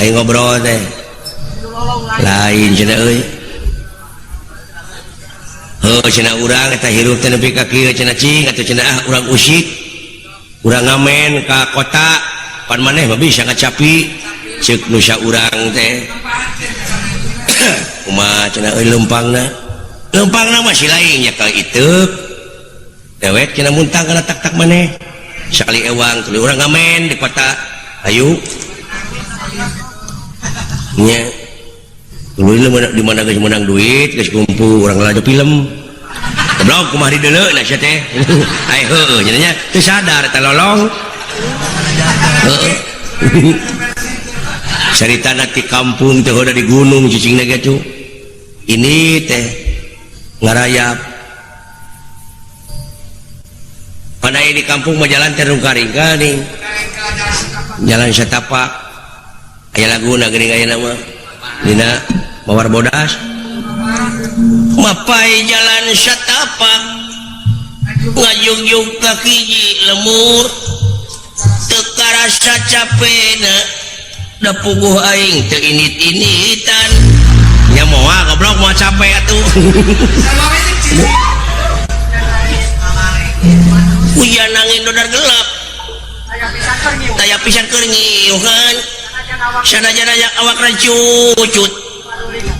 Aing ngobrol teh. Lain cenah euy. Heuh cenah urang eta hirup teh nepi ka kieu cenah cing atuh cenah ah urang usik. Urang ngamen ka kota pan maneh mah bisa ngacapi ceuk nu saurang teh. Kumaha cenah euy leumpangna? Leumpangna mah si lain nya ka iteuk. Dewek cenah muntang kana tak-tak maneh. Sakali ewang tuluy urang ngamen di kota. Ayu. Nya. Tuluy di mana geus meunang duit, geus kumpul urang lalajo film. Goblok kumaha dideuleu na sia teh. Ai heueuh nya nya teu sadar teh lolong. Heueuh. Caritana ti kampung teh hoda di gunung cicingna ge tuh. Ini teh ngarayap. Pandai di kampung mah jalan teh rungka-ringka nih. Jalan setapak. Aya laguna geuning aya nama. Dina Mawar Bodas. Mapai jalan setapak. Ngajugjug ka hiji lemur. Teu karasa capena. Da puguh aing teu init-initan. Nya moal goblok moal capek atuh. Hujan angin dodar gelap. Taya pisan keur ngiuhan. Sanajan aya awak rancucut.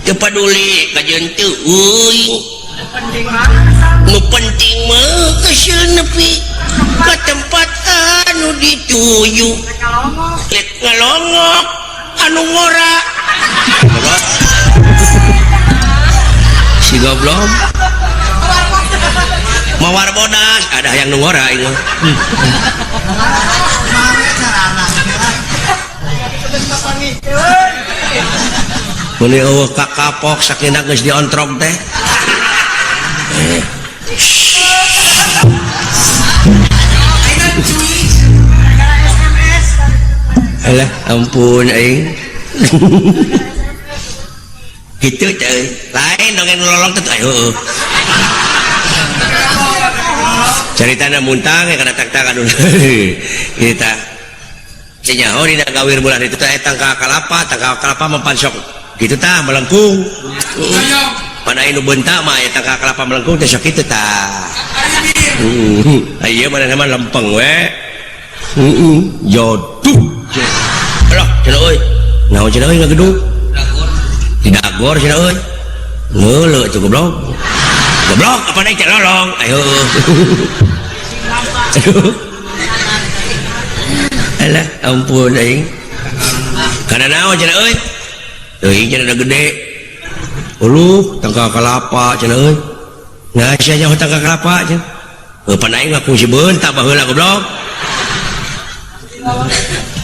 Teu paduli kajeun teu euy. Nu penting mah kesel nepi ka tempat anu dituju. Lek ngalongok anu ngora. Si goblok. Mawar bodas ada yang nu ngora ieu. Mun eueuh kakapok sakina geus diontrog teh. Alah ampun aing. Kitu teh lain dongeng lolong teh heueuh. Caritana muntang ya kana tak-tak aduh. Ieu tah. Cenyaho dina gawir bulan itu teh tangka kalapa, tangka kalapa mah pan sok kitu tah melengkung. Mana anu bentak mah aya tangka kalapa melengkung teh sok kitu tah. Ieu mana mah lempeng we. Jodoh. Alah, cenah euy. Naon cenah euy ngagedug? Di dagor cenah euy. Ngeuleuh atuh goblok. Goblok apa naik teh lolong. Ayo. Alah, ampun aing. Kana naon cenah euy? Teuing cenah da gede. Uluh, tangkal kalapa cenah euy. Nah, sia nyaho tangkal kalapa cenah. Heuh pan aing mah kungsi beunta baheula goblok.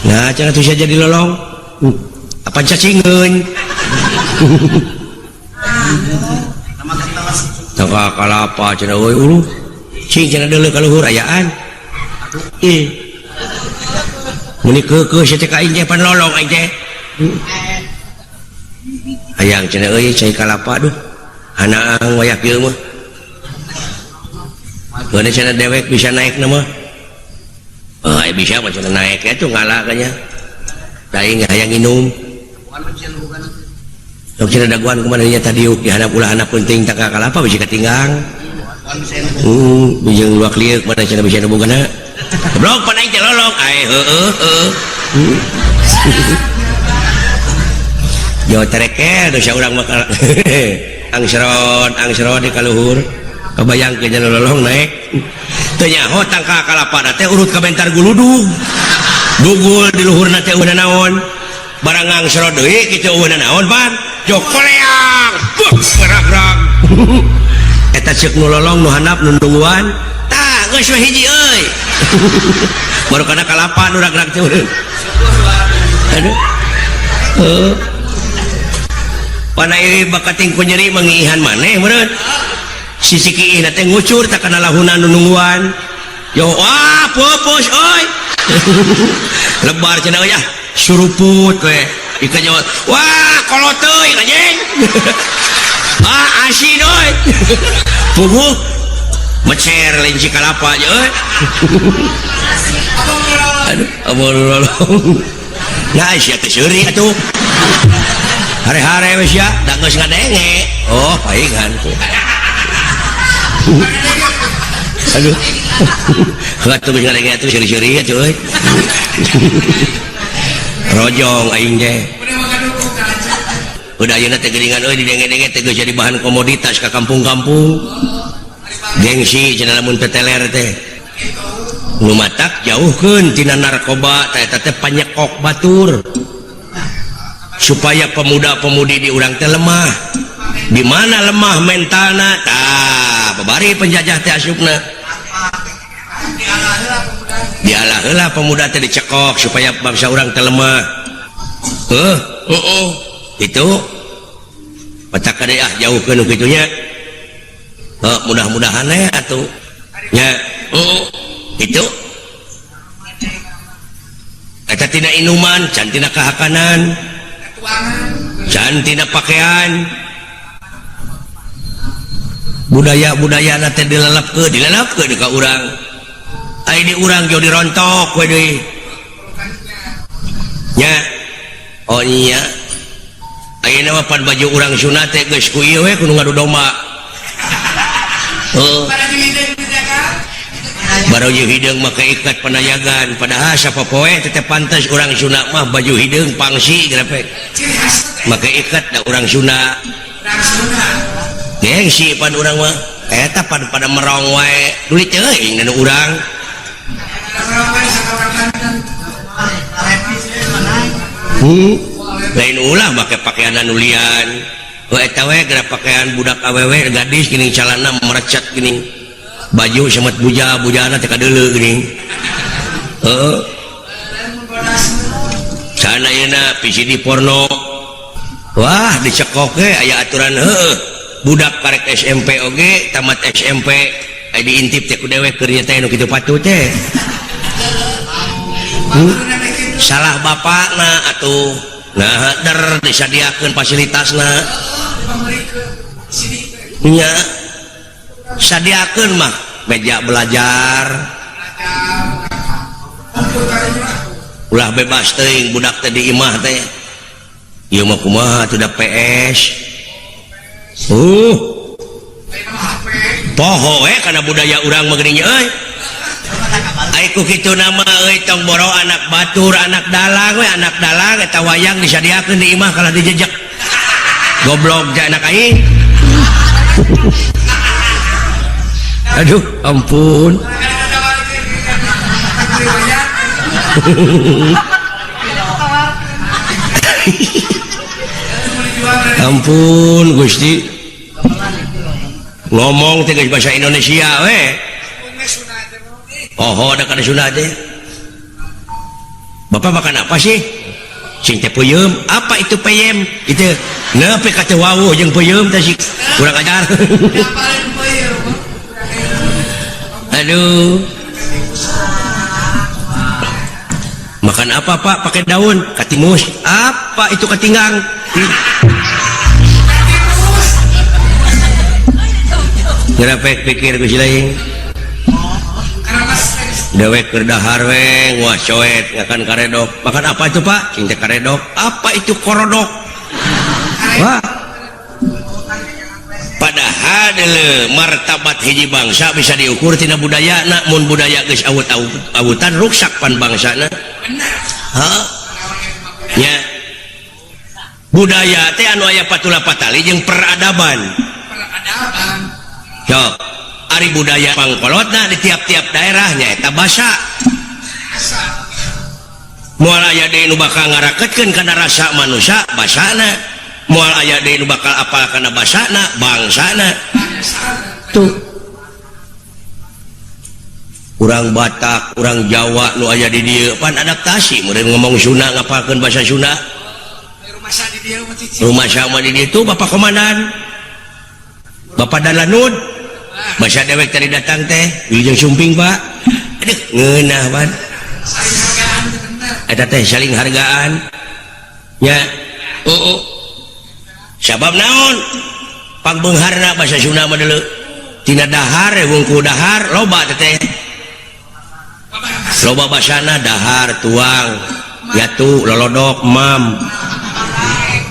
Nah, cenah tuh sia jadi lolong. Apa cacingeun? Tangkal kalapa cenah euy uluh. Cing cenah deuleu ka luhur ayaan. Ih. Meni keukeuh sia teh ka aing teh pan lolong aing teh. Hayang cenah euy cai kalapa duh. Hanaang wayah kieu mah. Geuna cenah dewek bisa naik na mah. Oh, bisa mah cenah naik atuh ngala kanya. Da aing hayang nginum. Sok cenah daguan kumaha nya tadiuk di handap ulah handap penting tangkal kalapa bisi katinggang. Bijeng luak lieuk mana cenah bisa nubugana. Goblok pan aing teh lolong. Ai heueuh heueuh. Jo terekel dosa urang mah angsrod di kaluhur. Kebayang ke jalan lolong naik. Teu nyaho tangkal kalapa teh urut ka bentar guludug. Dugul di luhurna teh eueuh naon. Barang angsrod deui kitu eueuh naon pan. Jo koleang. Beuh gerag-gerag. Eta ceuk nu lolong nu handap nu nungguan. Tah geus we hiji euy. Baru kana kalapa nu rag-rag teh. Aduh. Heuh. Pana ieu bakating ku nyeri mangiihan maneh meureun. Sisi kiihna teh ngucur tak kana lahuna nu nungguan. Yo wah pupus euy. Lebar cenah euy ah suruput we. Ika jawab, wah kolot teuing anjing. Ah asin euy. Puguh mecer lenci kalapa aja euy. Aduh, amun lolong. Nah, sia teh seuri atuh. Hare-hare we sia, da geus ngadenge. Oh, paingan. Aduh. Atuh geus ngadenge atuh seuri-seuri atuh euy. Rojong aing teh. Udah ayeuna teh geuningan euy didenge-denge teh geus jadi bahan komoditas ka kampung-kampung. Gengsi cenah lamun teteler teh. Nu matak jauhkeun tina narkoba teh eta teh panyekok batur. Supaya pemuda-pemudi di urang teh lemah. Di mana lemah mentalna? Tah, babari penjajah teh asupna. Dialah heula pemuda teh dicekok supaya bangsa urang teh lemah. Heuh, heueuh. Itu matak kade ah jauhkeun nu kitu nya. Heuh, mudah-mudahan we atuh. Nya, heueuh. Itu eta tina inuman, can tina kahakanan, can tina pakaian. Budaya-budaya teh dilelepkeun, dilelepkeun ka urang. Ai di urang jauh dirontok we deui. Nya. Oh iya. Ayeuna mah pan baju urang Sunda teh geus ku ieu we kudu ngadu domba. Heuh. Baru hideung make ikat panayagan, padahal sapopoe teh pantes urang Sunda mah baju hideung pangsi grepek. Make ikat da urang Sunda. Gengsi pan urang mah. Eta pan pada merong wae. Duli teuing nu urang. Lain ulah make pakaian anu lian. Heuh eta we geura pakaian budak awewe gadis geuning calana merecet geuning. Baju semet buja, bujana teh kadeuleu geuning. Heuh. Sana ayeuna VCD porno. Wah, dicekok ge aya aturan heueuh. Budak karek SMP oge, tamat SMP, aya diintip teh ku dewek keur nya teh nu kitu patut teh. Salah bapakna atuh. Nah, der disadiakeun fasilitasna. Nya. Sadiakeun mah meja belajar. Ulah bebas teuing budak teh di imah teh. Ieu mah kumaha atuh da PS. Poho we kana budaya urang mah geuning euy. Ai ku kitu nama euy tong boro anak batur, anak dalang we, anak dalang eta wayang disadiakeun di imah kalah dijejek. Goblok ja anak aing. Aduh, ampun. Ampun Gusti. Ngomong teh geus bahasa Indonesia we. Oh, ada kana Sunda teh. Bapak makan apa sih? Cing teh peuyeum. Apa itu peyem? Itu nepi ka teu wawuh jeung peuyeum teh sih. Kurang ajar. Aduh. Makan apa Pak? Pakai daun katimus. Apa itu katinggang? Ngerapek pikir ku si lain. Dewek keur dahar we, wah coet ngakan karedok. Makan apa itu Pak? Cing teh karedok. Apa itu korodok? Wah. Padahal deuleu martabat hiji bangsa bisa diukur tina budayana. Mun budaya geus awut-awutan ruksak pan bangsana. Hah? Nya. Budaya teh anu aya patula patali jeung peradaban. Peradaban. Sok, ari budaya pangkolotna di tiap-tiap daerah nyaeta basa. Moal aya deui nu bakal ngaraketkeun kana rasa manusia basana. Moal aya deui nu bakal apal kana basana bangsana. Tuh. Urang Batak, urang Jawa nu aya di dieu pan adaptasi meureun ngomong Sunda ngapalkeun basa Sunda. Rumah sama di dieu tuh Bapak Komandan. Bapak Dalanud. Basa dewek tadi datang teh, wilujeng sumping Pak. Aduh, ngeunah pan. Eta teh saling hargaan. Nya. Oh. Sabab naon? Pangbeungharna basa Sunda mah deuleu. Tina dahar wungku dahar loba teh. Loba basana dahar tuang, yatu lolodok mam.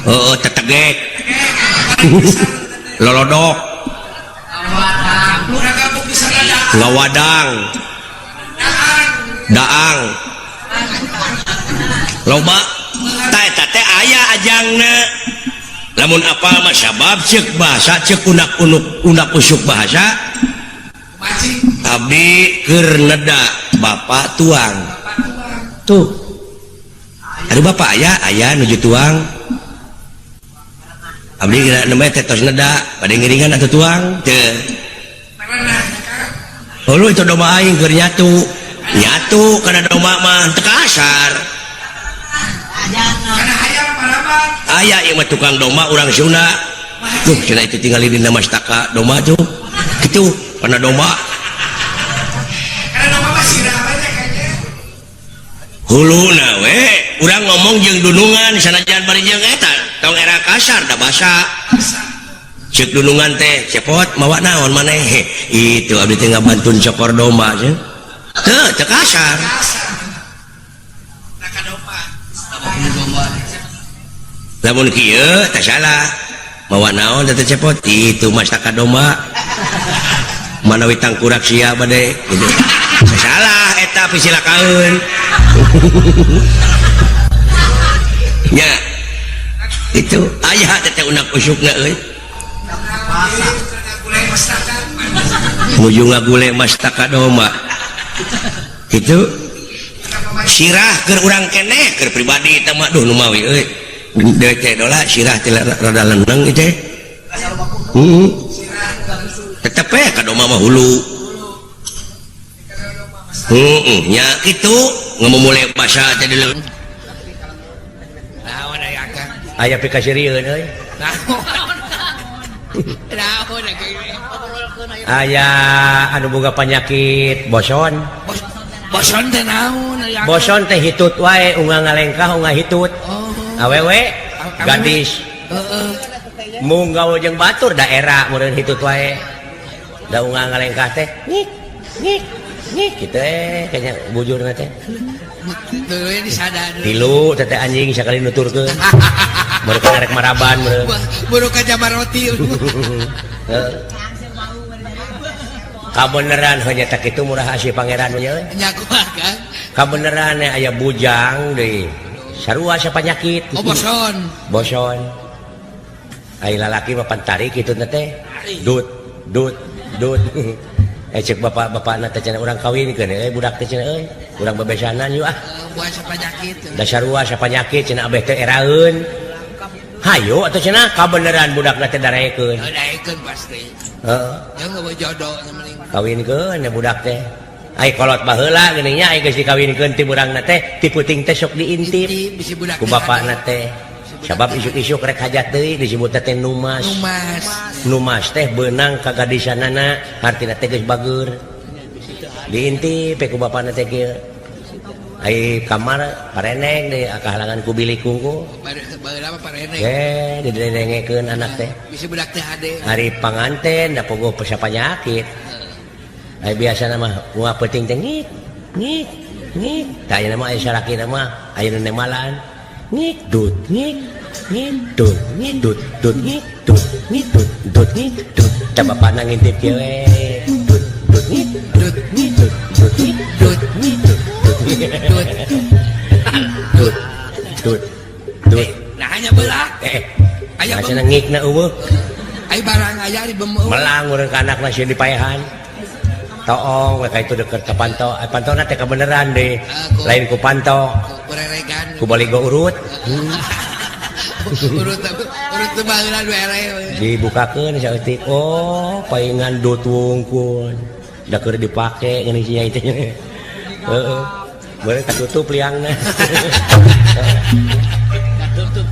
Heeh, tetegek. Lolodok. Ngawadang. Daang. Loba ta eta teh aya ajangna. Lamun apal mah sabab ceuk bahasa ceuk unak-unuk unak usuk bahasa. Abdi keur neda bapak tuang. Tuh. Aduh bapak aya aya nuju tuang. Abdi geura nembe teh tos neda bade ngiringan atuh tuang teu. Hulu itu domba aing keur nyatu. Nyatu kana domba mah teu kasar. Aya ieu mah tukang domba urang Sunda. Tuh cenah itu tinggali dina mastaka domba tuh. Kitu kana domba. Kana domba mah sirah we kayaknya. Huluna we urang ngomong jeung dunungan sanajan bari jeung eta tong era kasar da basa. Ceuk dunungan teh cepot mawa naon maneh. Itu abdi teh ngabantun cokor domba cenah. Teu teu kasar. Lamun kieu teh salah. Mawa naon teh cepot itu mastaka domba. Manawi tangkurak sia bade gitu. Salah eta pisilakaeun. Nya. Itu aya teh unak usukna euy. Nuju ngagule mastaka domba. Itu sirah keur urang keneh keur pribadi eta mah duh nu mawi euy. Deui teh dola sirah teh rada leneng ieu teh. Heeh. Tetep we ka domba mah hulu. Heeh, nya kitu ngamumule basa teh deuleu. Naon aya akang? Aya pikaseurieun euy. Naon? Naon Aya anu boga panyakit boson. Boson teh naon aya? Boson teh hitut wae unggal ngalengkah unggal hitut. Oh. Awewe gadis. Heeh. Mung gaul jeung batur daerah meureun hitut wae. Da unggal ngalengkah teh ngik ngik ngik kitu kayaknya bujurna teh. Teu disadar. Tilu teh anjing sakali nuturkeun. Baru karek maraban meureun. Buru ka jamaroti. Heeh. Kabeneran hanya tak itu murah asih pangeran nya. Nya kumaha Kang? Kabeneran aya bujang deui. Sarua sapanyakit. Oh boson. Boson. Ai lalaki mah pantarik kitu teh. Dut dut dut. Cek bapak-bapakna teh cenah urang kawinkeun euy budak teh cenah euy. Urang bebesanan yuk ah. Buah sapanyakit. Da sarua sapanyakit cenah abeh teh eraeun. Hayo atuh cenah kabeneran budakna teh daraekeun. Daraekeun pasti. Heeh. Jeung eueuh jodoh mending. Kawinkeun ya budak teh. Ai kolot baheula geuning nya ai geus dikawinkeun ti burangna teh ti peuting teh sok diintip ku bapakna teh. Sabab isuk-isuk rek hajat deui disebutna teh numas. Numas. Numas teh beunang ka gadisanana hartina teh geus bageur. Diintip ku bapakna teh kieu. Ai kamar pareneng deui kahalangan ku bilik kungku. Baheula mah pareneng. Ge didengekeun anak teh. Bisi budak teh hade. Ari panganten da pogo sapanyakit. Ai biasana mah moal peuting teh ngik ngik ngik. Tah ayeuna mah aya salakina mah aya nu nemalan. Ngik dut ngik ngik dut ngik dut dut ngik dut ngik dut dut ngik dut. Tah bapana ngintip kieu we. Dut dut ngik dut ngik dut dut ngik dut ngik dut dut dut dut dut dut. Nah hanya belah. Aya cenah ngikna eueuh. Ai barang aya di beumeung. Melang urang ka anakna sieun dipaehan. Toong we ka itu deket ka panto. Ai pantona teh kabeneran deh. Lain ku panto. Ku baligo urut. Urut urut teh baheula nu eleh. Dibukakeun saeutik. Oh, paingan dut wungkul. Da keur dipake geuning si nyai teh. Heeh. Beureuh katutup liangna. Katutup.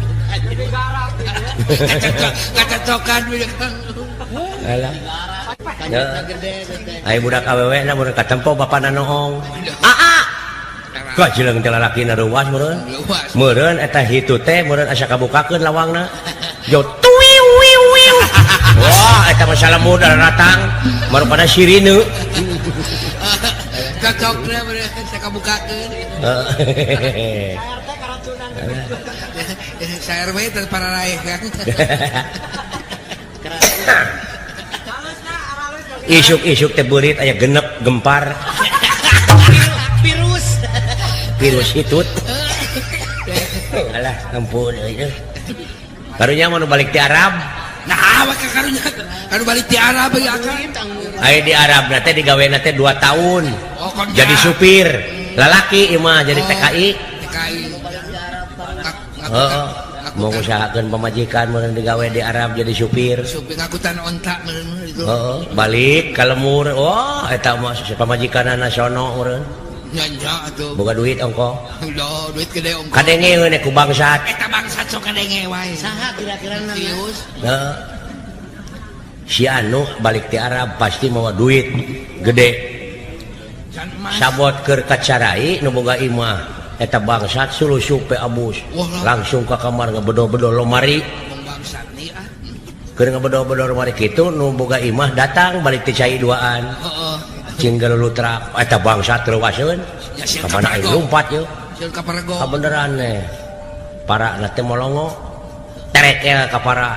Kacocokan Alah. Ai budak awewe na mun katempo bapana noong. Aa. Kajileung teh lalakina reuwas meureun. Meureun eta hitu teh meureun asa kabukakeun lawangna. Jo tuiu wiu wiu. Wah, eta mah salemur datang marupana sirine. Cocokna meureun asa kabukakeun. Saer we teh pararaeh kan. Isuk-isuk teh beurit aya genep gempar. Virus. Virus hitut. Alah, ampun euy. Karunya mun balik ti Arab. Nah, awak karunya anu balik ti Arab ya kan. Aya di Arab na teh digawena teh 2 tahun. Oh, jadi supir. Lalaki ieu mah jadi TKI. TKI. Heeh. Mau ngusahakeun pamajikan mun digawe di Arab jadi supir. Supir ngakutan onta meureun itu. Heeh, balik ka lemur. Wah, eta mah pamajikanana sono meureun. Nya nya atuh. Boga duit ongko. Duh, duit gede ongko. Kadenge we ku bangsat. Eta bangsat sok kadenge wae. Saha kira-kira na? Heeh. Si anu balik ti Arab pasti mawa duit gede. Sabot keur kacarai nu boga imah. Eta bangsat sulusup pe abus. Langsung ka kamar ngebedo-bedo lomari. Keur ngebedo-bedo lomari kitu nu boga imah datang balik ti cai duaan. Heeh. Cing galulutrak eta bangsat reuwaseun. Ka mana aing lumpat yeuh. Kabeneran teh. Para na teh molongo. Terekel ka para.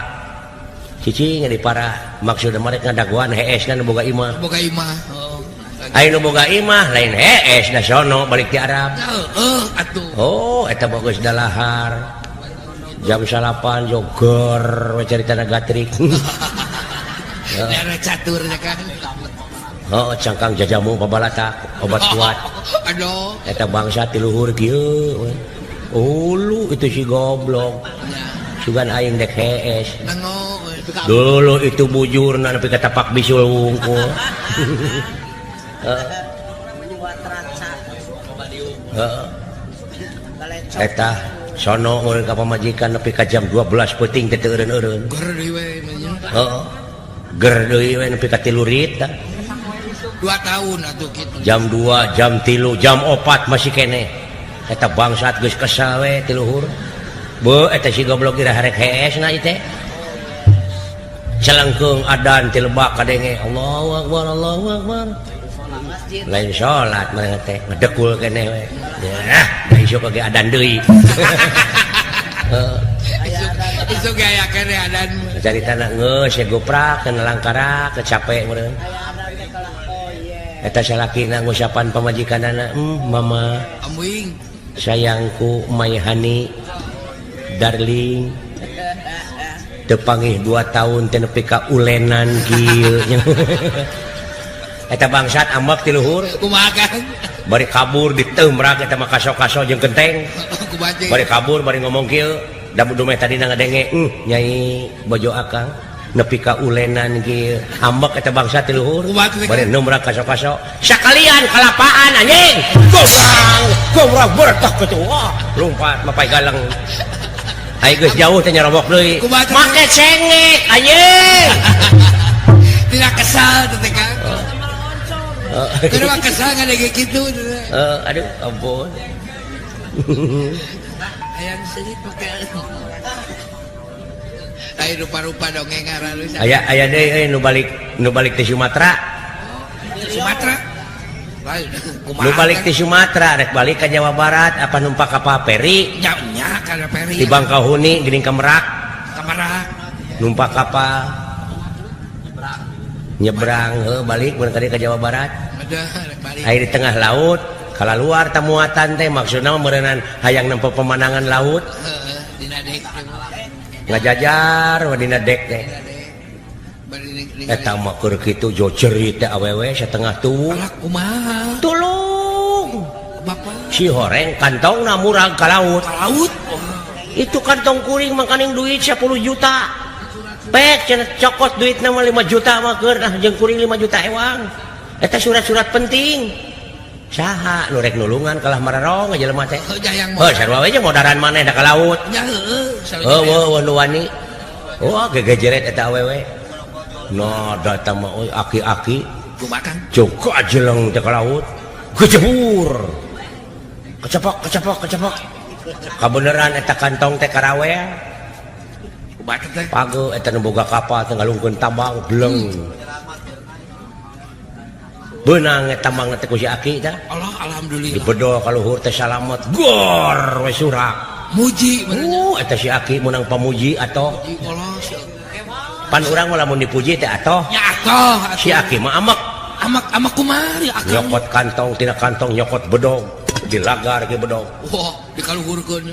Cicing di para maksudna mereka ngadaguan hees na nu boga imah. Boga imah. Heeh. Ai nu boga imah lain hees na sono balik ti Arab. Heeh atuh. Oh, eta mah geus dalahar. Jam 9 joger we caritana gatrik. Darah catur nya kan. Heeh, cangkang jajamu pabalatak obat kuat. Aduh. Eta bangsa ti luhur kieu. Ulu itu si goblok. Sugan aing dek hees. Dulu itu bujurna nepi ka tapak bisul wungkul. Heeh. Eta sono urang ka pamajikan nepi ka jam 12 peuting teh teu eureun-eureun. Ger deui we nya. Heeh. Ger deui we nepi ka 3 rit tah. 2 tahun atuh kitu. Jam 2, jam 3, jam 4 masih keneh. Eta bangsat geus kesel we ti luhur. Beuh eta si goblok ira harek hees na ieu teh. Celengkeung adan ti lebak kadenge Allahu akbar Allahu akbar. Lain salat mah teh ngedekul keneh we. Yah, da isuk ge adan deui. Heeh. Isuk ge aya keneh adan. Caritana geus ya goprak kana langkara kecapek meureun. Eta salakina ngusapan pamajikanana, mama Ambuing. Sayangku my honey darling. Teu pangih 2 tahun teh nepi ka ulenan kieu. Eta bangsat ambek ti luhur. Kumaha Kang? Bari kabur diteumrak eta mah kaso-kaso jeung genteng. Kumaha jeung? Bari kabur bari ngomong kieu, da dumeh tadina ngadenge, nyai bojo akang nepi ka ulenan kieu. Ambek eta bangsat ti luhur. Kumaha teh? Bari neumrak kaso-kaso. Sakalian kalapaan anjing. Gobrang, gobrang bertak kitu. Wah, lompat mapai galeng. Ai geus jauh teh nyarobok deui. Kumaha teh? Make cengek anjing. Tidak kesal teh Kang. Kudu mah kesal ngadenge kitu. Aduh, ampun. Hayang selit make. Ai rupa-rupa dongeng aralus. Aya aya deui euy nu balik ti Sumatera. Sumatera. Lain kumaha? Nu balik ti Sumatera rek balik ka Jawa Barat apa numpak kapal feri? Nya nya ka feri. Di Bangkahuni geuning ka Merak. Ka Merak. Numpak kapal. Nyebrang heuh balik mun tadi ka Jawa Barat. Ada rek balik. Ai di tengah laut kalaluar tamuatan teh maksudna mah meureunnan hayang nempo pemandangan laut. Heeh, dina dek. Ngajajar we dina dek teh. Eta mah keur kitu jo jerit teh awewe satengah tuwuh. Alah kumaha? Tulung. Bapak. Si horeng kantongna murag ka laut. Ka laut. Itu kantong kuring mangkaning duit 10 juta. Pek cenah cokot duitna mah 5 juta mah keur nah jeung kuring 5 juta ewang. Eta surat-surat penting. Saha nu rek nulungan kalah mararong jelema teh. Heuh, jayang Heuh, sarua we jeung modaran maneh da ka laut. Nya heueuh, sarua Heuh, heuh, nu wani. Wah, gegejeret eta awewe. Nah, datang mah euy aki-aki. Kumaha Kang? Joko ajeleng teh ka laut. Gejebur. Kecepok, kecepok, kecepok. Kabeneran eta kantong teh karawel. Kumaha teh? Page eta nu boga kapal teh ngalungkeun tambang bleng. Beunang eta tambang teh ku si aki teh. Allah, alhamdulillah. Dibedol ka luhur teh salamet. Gor we surak. Muji benernya. Eta si aki meunang pamuji atoh. Muji Allah si aki. Pan urang mah lamun dipuji teh atoh. Nya atoh, atoh. Si aki mah amek. Amek, amek kumaha ya akang? Nyokot kantong tina kantong nyokot bedog dilagar ke bedog. Wah, dikaluhurkeun.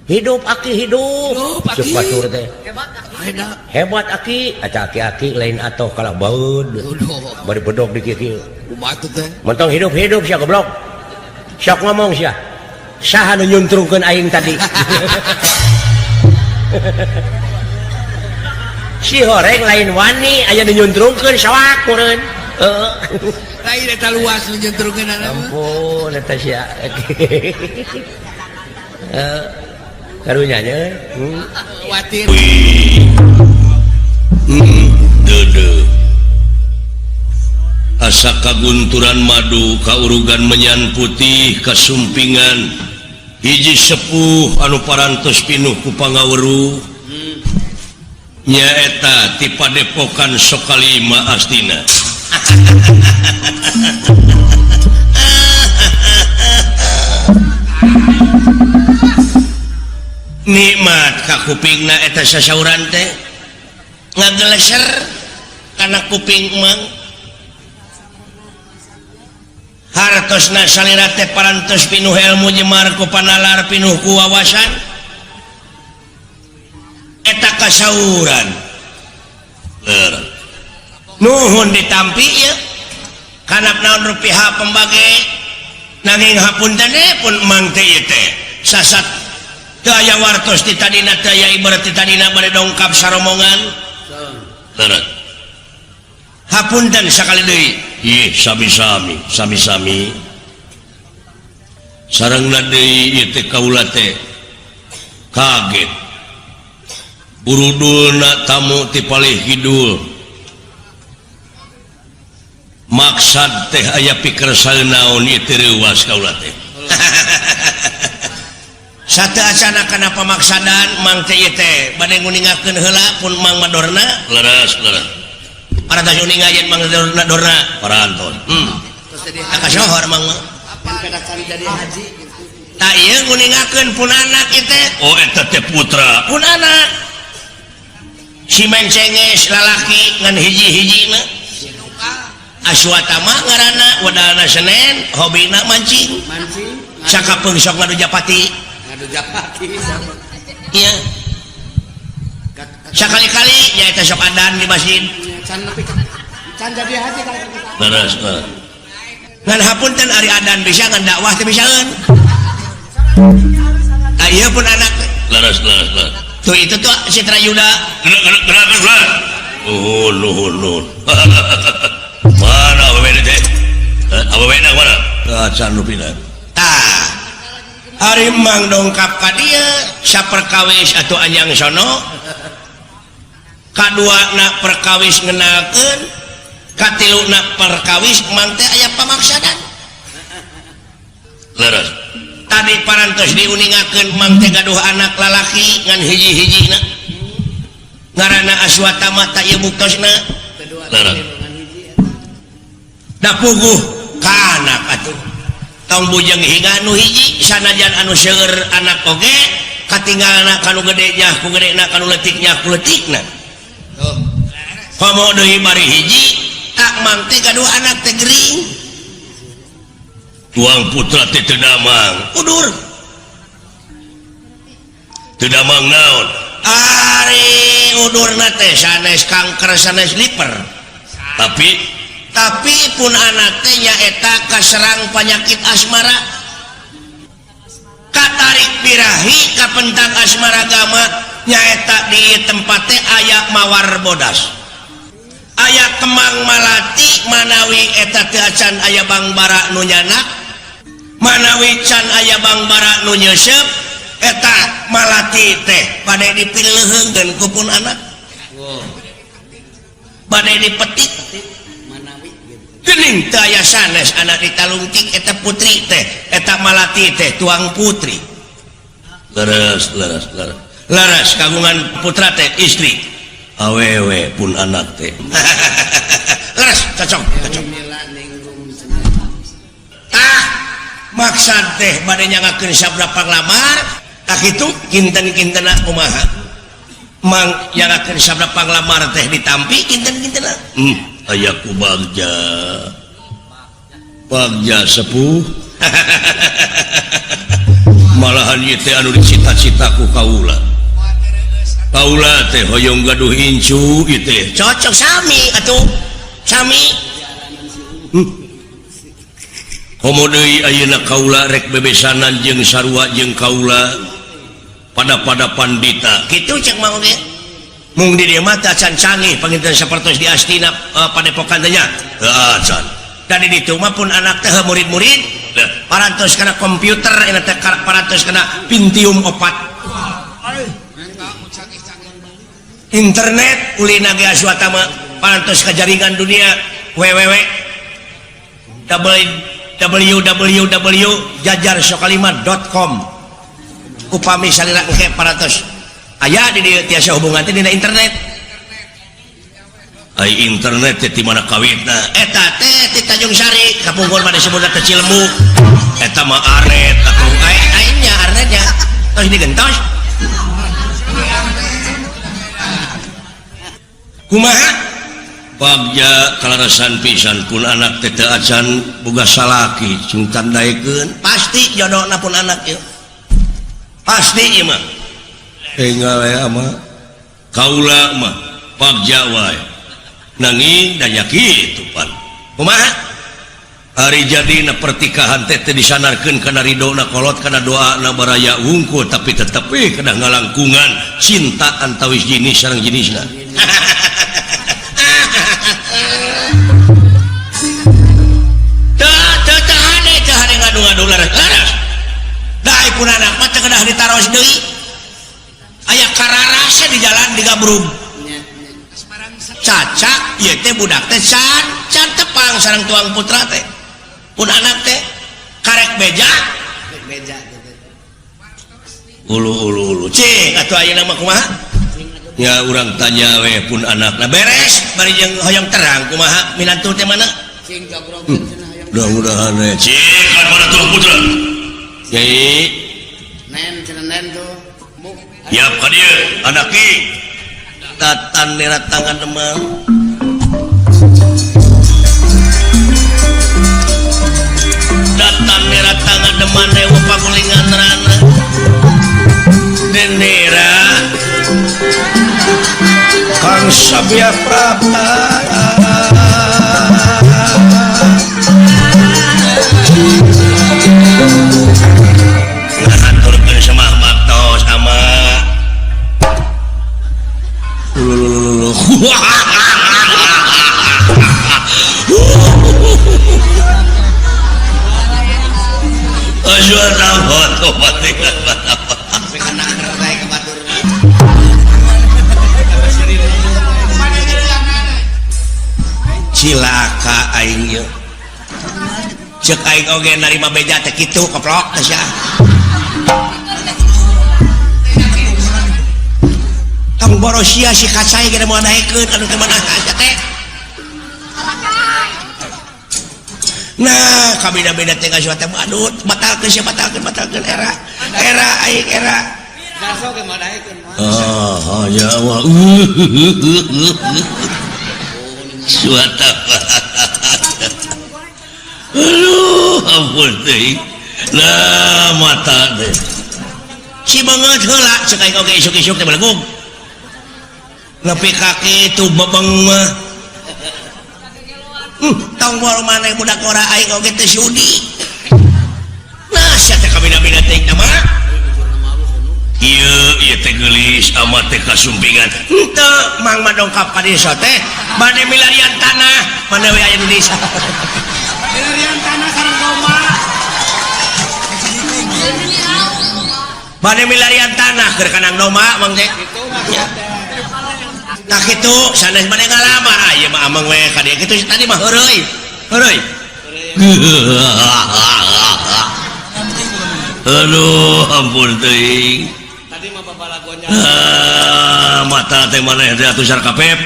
Hidup aki hidup. Hidup aki. Ceuk batur teh. Hebat. Hebat aki, eta aki-aki lain atoh kalah baeud. Aduh. Bari bedog di kieu-kieu. Kumaha tuh teh? Mentong hidup-hidup sia goblok. Sok ngomong sia. Saha nu nyuntrungkeun aing tadi? Si horeng lain wani aya nu nyuntrungkeun sawak meureun. Heeh. Lain eta luas nu nyuntrungkeun mah. Ampun eta sia. Heeh. Karunya nya. Watir. Dede. Asa kagunturan madu kaurugan menyan putih kasumpingan hiji sepuh anu parantos pinuh ku pangaweruh nyaeta ti padepokan Sokalima Astina. Nikmat ka kupingna eta sasauran teh ngageleser kana kuping mang. Hartosna salira teh parantos pinuh ilmu jemar ku panalar pinuh ku wawasan. Eta kasauran. Nuhun ditampi ieu. Kanap naon rupiah pembage nanging hapunten pun mang teh ieu teh. Sasat teu aya wartos ti tadina teu aya ibarat ti tadina bade dongkap saromongan. Leureuh. Hapunten sakali deui. Ih, sami-sami, sami-sami. Sarengna deui ieu teh kaula teh kaget. Burudulna tamu ti palih kidul. Maksad teh aya pikersa naon ieu teh reuwas kaula teh. Sate acana kana pamaksadan mang teh ieu teh bade nguningakeun heula pun mang madorna. Leres, leres. Parantos uninga yen mang dorna dorna parantos. Tak kasohor mang mah. Tak ieu nguningakeun pun anak ieu teh. Oh eta teh putra. Pun anak. Si mencenges lalaki ngan hiji-hiji mah. Aswatama ngaranna wedalna Senen hobina mancing. Mancing. Sakapeung sok ngadu japati. Ngadu japati. Iya. Sakali-kali nyaeta sok adan di masjid. Can nepi can jadi haji kalau leres. Ngan hapunten ari adan bisa ngan dakwah teu bisaeun. Ah ieu pun anak leres leres leres. Tuh itu tuh Citra Yuda. Gerak gerak gerak. Nuhun nuhun nuhun. Mana awewe teh? Awewe na mana? Can rupina. Tah. Ari Mang dongkap ka dieu saperkawis atuh anjang sono. Kadua na perkawis ngenalkeun, katilu na perkawis mang teh aya pamaksadan. Leres. Tadi parantos diuningakeun mang teh gaduh anak lalaki ngan hiji-hijina. Ngaranna Aswatama ta ieu buktosna. Leres. Da puguh ka anak atuh. Tong bujeng hingga anu hiji sanajan anu seueur anak oge katinggalna kanu gede nyah ku gedena kanu leutik nyah ku leutikna. Komo deui bari hiji tak mang teh gaduh anak teh gering. Tuang putra teh teu damang udur. Teu damang naon? Ari udurna teh sanes kanker sanes liver. Tapi pun anak teh nyaeta kaserang penyakit asmara. Katarik birahi kapentang asmara gama nyaeta di tempat teh aya mawar bodas. Aya kemang malati manawi eta teh acan aya bangbara nu nyanak, manawi can aya bangbara nu nyeuseup, eta malati teh bade dipileuheungkeun ku pun anak. Bade dipetik. Gening teu aya sanes anak ditalungtik eta putri teh, eta malati teh tuang putri. Leres leres leres. Leres kagungan putra teh istri. Awewe pun anak teh. Leres cocok cocok. Tah maksad teh bade nyangakeun sabda panglamar, tah kitu kinten-kintena kumaha? Mang nyangakeun sabda panglamar teh ditampi kinten-kintena. Aya ku bagja. Bagja sepuh. Malahan ieu teh anu dicita-cita ku kaula. Kaula teh hoyong gaduh incu ieu teh. Cocok sami atuh. Sami. Komo deui ayeuna kaula rek bebesanan jeung sarua jeung kaula pada-pada pandita. Kitu cek mang oge. Mung di dieu mah teh acan canggih panginten sapertos di Astina padepokan teh nya. Heuh acan. Da di ditu mah pun anak teh murid-murid parantos kana komputer eta teh parantos kana Pentium 4. Internet ulina ge Aswatama parantos ka jaringan dunia www www.jajarsokalima.com. Upami salira engke parantos aya di dieu tiasa hubungan teh dina internet. Ai internet teh di mana kawitna? Eta teh ti Tanjung Sari kapungkur mah disebutna teh Cilembu. Eta mah aret atuh. Ai ai nya aretnya tos digentos. Kumaha? Bagja kalarasan pisan pun anak teh teu acan boga salaki sing tandaekeun. Pasti jodona pun anak ieu. Pasti ieu mah. Enggal aya mah kaula mah bagja wae. Nanging da nya kitu pan. Kumaha? Ari jadina pertikahan teh teu disanarkeun kana ridona kolot kana doana baraya wungkul tapi tetep we kana ngalangkungan cinta antawis jenis sareng jenisna. Teu teu teu hade teu hade ngadu-ngadu laras-laras. Da pun anak mah teu kedah ditaros deui. Aya kararasa di jalan di gabrug. Cacak ieu teh budak teh can can tepang sareng tuang putra teh. Pun anak teh karek beja. Beja Ulu ulu ulu. Cing atuh ayeuna mah kumaha? Ya urang tanya we pun anakna beres bari jeung hoyong terang kumaha minantu teh mana? Cing gabrogkeun cenah hoyong. Mudah-mudahan we. Cing kan mana tuang putra? Yai nen cenah nen tuh. Yap ka dieu anak ki. Tatan nera tangan demang. ngademan dewa pagulingan rana Dendera Kang Sabya Prapta ngahaturkeun semah baktos ama Cilaka aing ieu. Ceuk aing oge narima beja teh kitu koplok teh sia. Tong boros sia si kacai ge moal daekeun anu teu mana aja teh. Nah, kabeda-beda teh ka teh aduh batalkeun sia batalkeun era. Era aing era. Daso ge moal daekeun mah. Oh, ya Allah. Suata. Aduh, ampun teh. Lah mata teh. Si banget heula cek aing oge isuk-isuk teh belegug. Nepi ka kitu bebeng mah. Tong boro maneh budak ora aing oge teh sudi. Nah, sia teh kabina-bina teh mah. Ieu ieu teh geulis amat teh kasumpingan. Henteu mang mah dongkap ka desa teh bade milarian tanah, mana we aya di desa. Milarian tanah sareng domba. Bade milarian tanah keur kanang domba mang teh. Kitu maksudna. Tah kitu sanes bade ngalamar ah ieu mah ameng we ka dieu kitu tadi mah heureuy. Heureuy. Aduh ampun teuing. Tadi mah babalagonya. Mata teh maneh teh atuh sarkapep.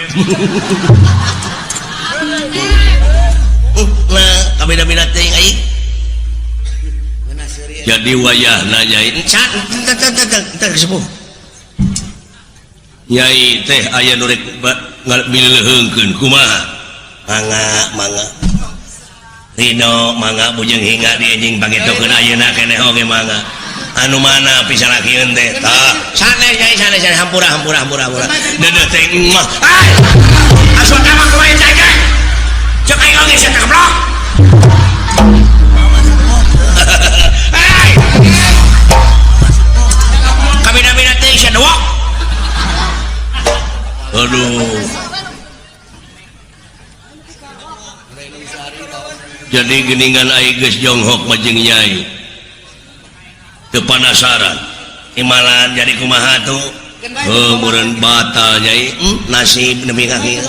Nah, kabeda-beda teuing aing. Jadi wayahna nyai encan teu sepuh. Nyai teh aya nu rek ngaleuheungkeun kumaha? Mangga, mangga. Rino mangga bujeng hingga di anjing pangitukeun ayeuna keneh oge mangga. Anu mana pisalakieun teh? Tah, sanes nyai sanes sanes hampura hampura hampura hampura. Deudeuh teh mah. Ai! Asup ka mah kumaha cai teh? Ceuk aing oge sia teh goblok. Ai! Kabina-bina teh sia dewok. Aduh. Jadi geningan aing geus jonghok mah jeung nyai. Teu panasaran. Imalan jadi kumaha tuh? Heuh meureun batal nyai. Nasib nepi ka kieu.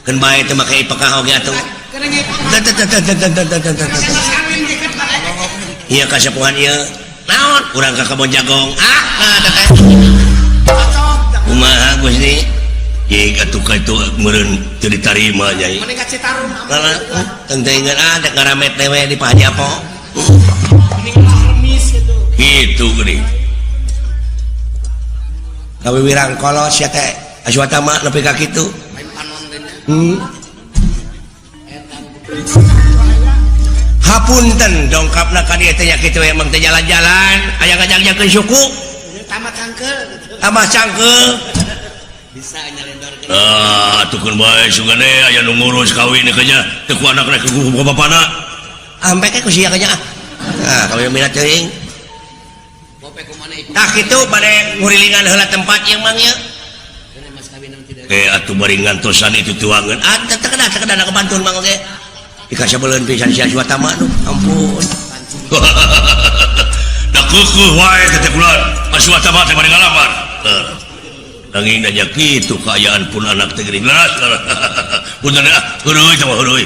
Keun bae teu make ipekah oge atuh. Ieu kasepuhan ieu. Naon? Urang ka kebon jagong. Ah, nah teh. Kumaha Gusti? Ye atuh ka itu meureun teu ditarima nyai. Mending ka Citarum. Malah teuingan ah dek ngaramet teh we di Pak Haji Apo. Gitu geuning. Kawiwirang kolot sia teh Aswata mah nepi ka kitu. Hapunten dongkapna ka dieu teh nya kitu emang teh jalan-jalan aya ngajak-jakeun suku. Tambah cangkeul gitu. Tambah cangkeul. Bisa nyalendorkeun. Ah, atukeun bae sugane aya nu ngurus kawin teh nya teu ku anakna ku bapana. Ampe ke ku sia nya. Nah, kawin minat teuing. Tah kitu bade ngurilingan heula tempat ieu mang ieu. Atuh bari ngantosan itu tuangan. Ah, teu kena kebantun mang oge. Dikasabeuleun pisan sia Aswata mah nu ampun. Da keukeeh wae teh kula Aswata mah teh bari ngalamar. Nanging nanya kitu kaayaan pun anak teh geuning leras. Punten ah, heureui teh mah heureui.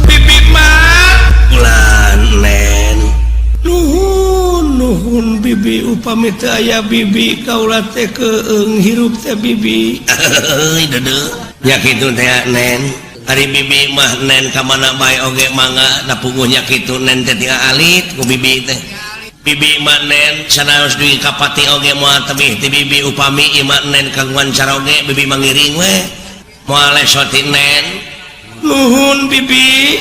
Bibi mah ulan nen nuhun nuhun bibi upami teu aya bibi kaula teh keung hirup teh bibi. Euy deudeuh nya kitu teh nen. Ari bibi mah nen ka mana bae oge mangga da puguh nya kitu nen teh tinggal alit ku bibi teh. Bibi manen sanaos dugi ka pati oge moal tebih ti bibi upami ieu mah nen kagungan caroge bibi mangiring we moal leso ti nen. Nuhun bibi.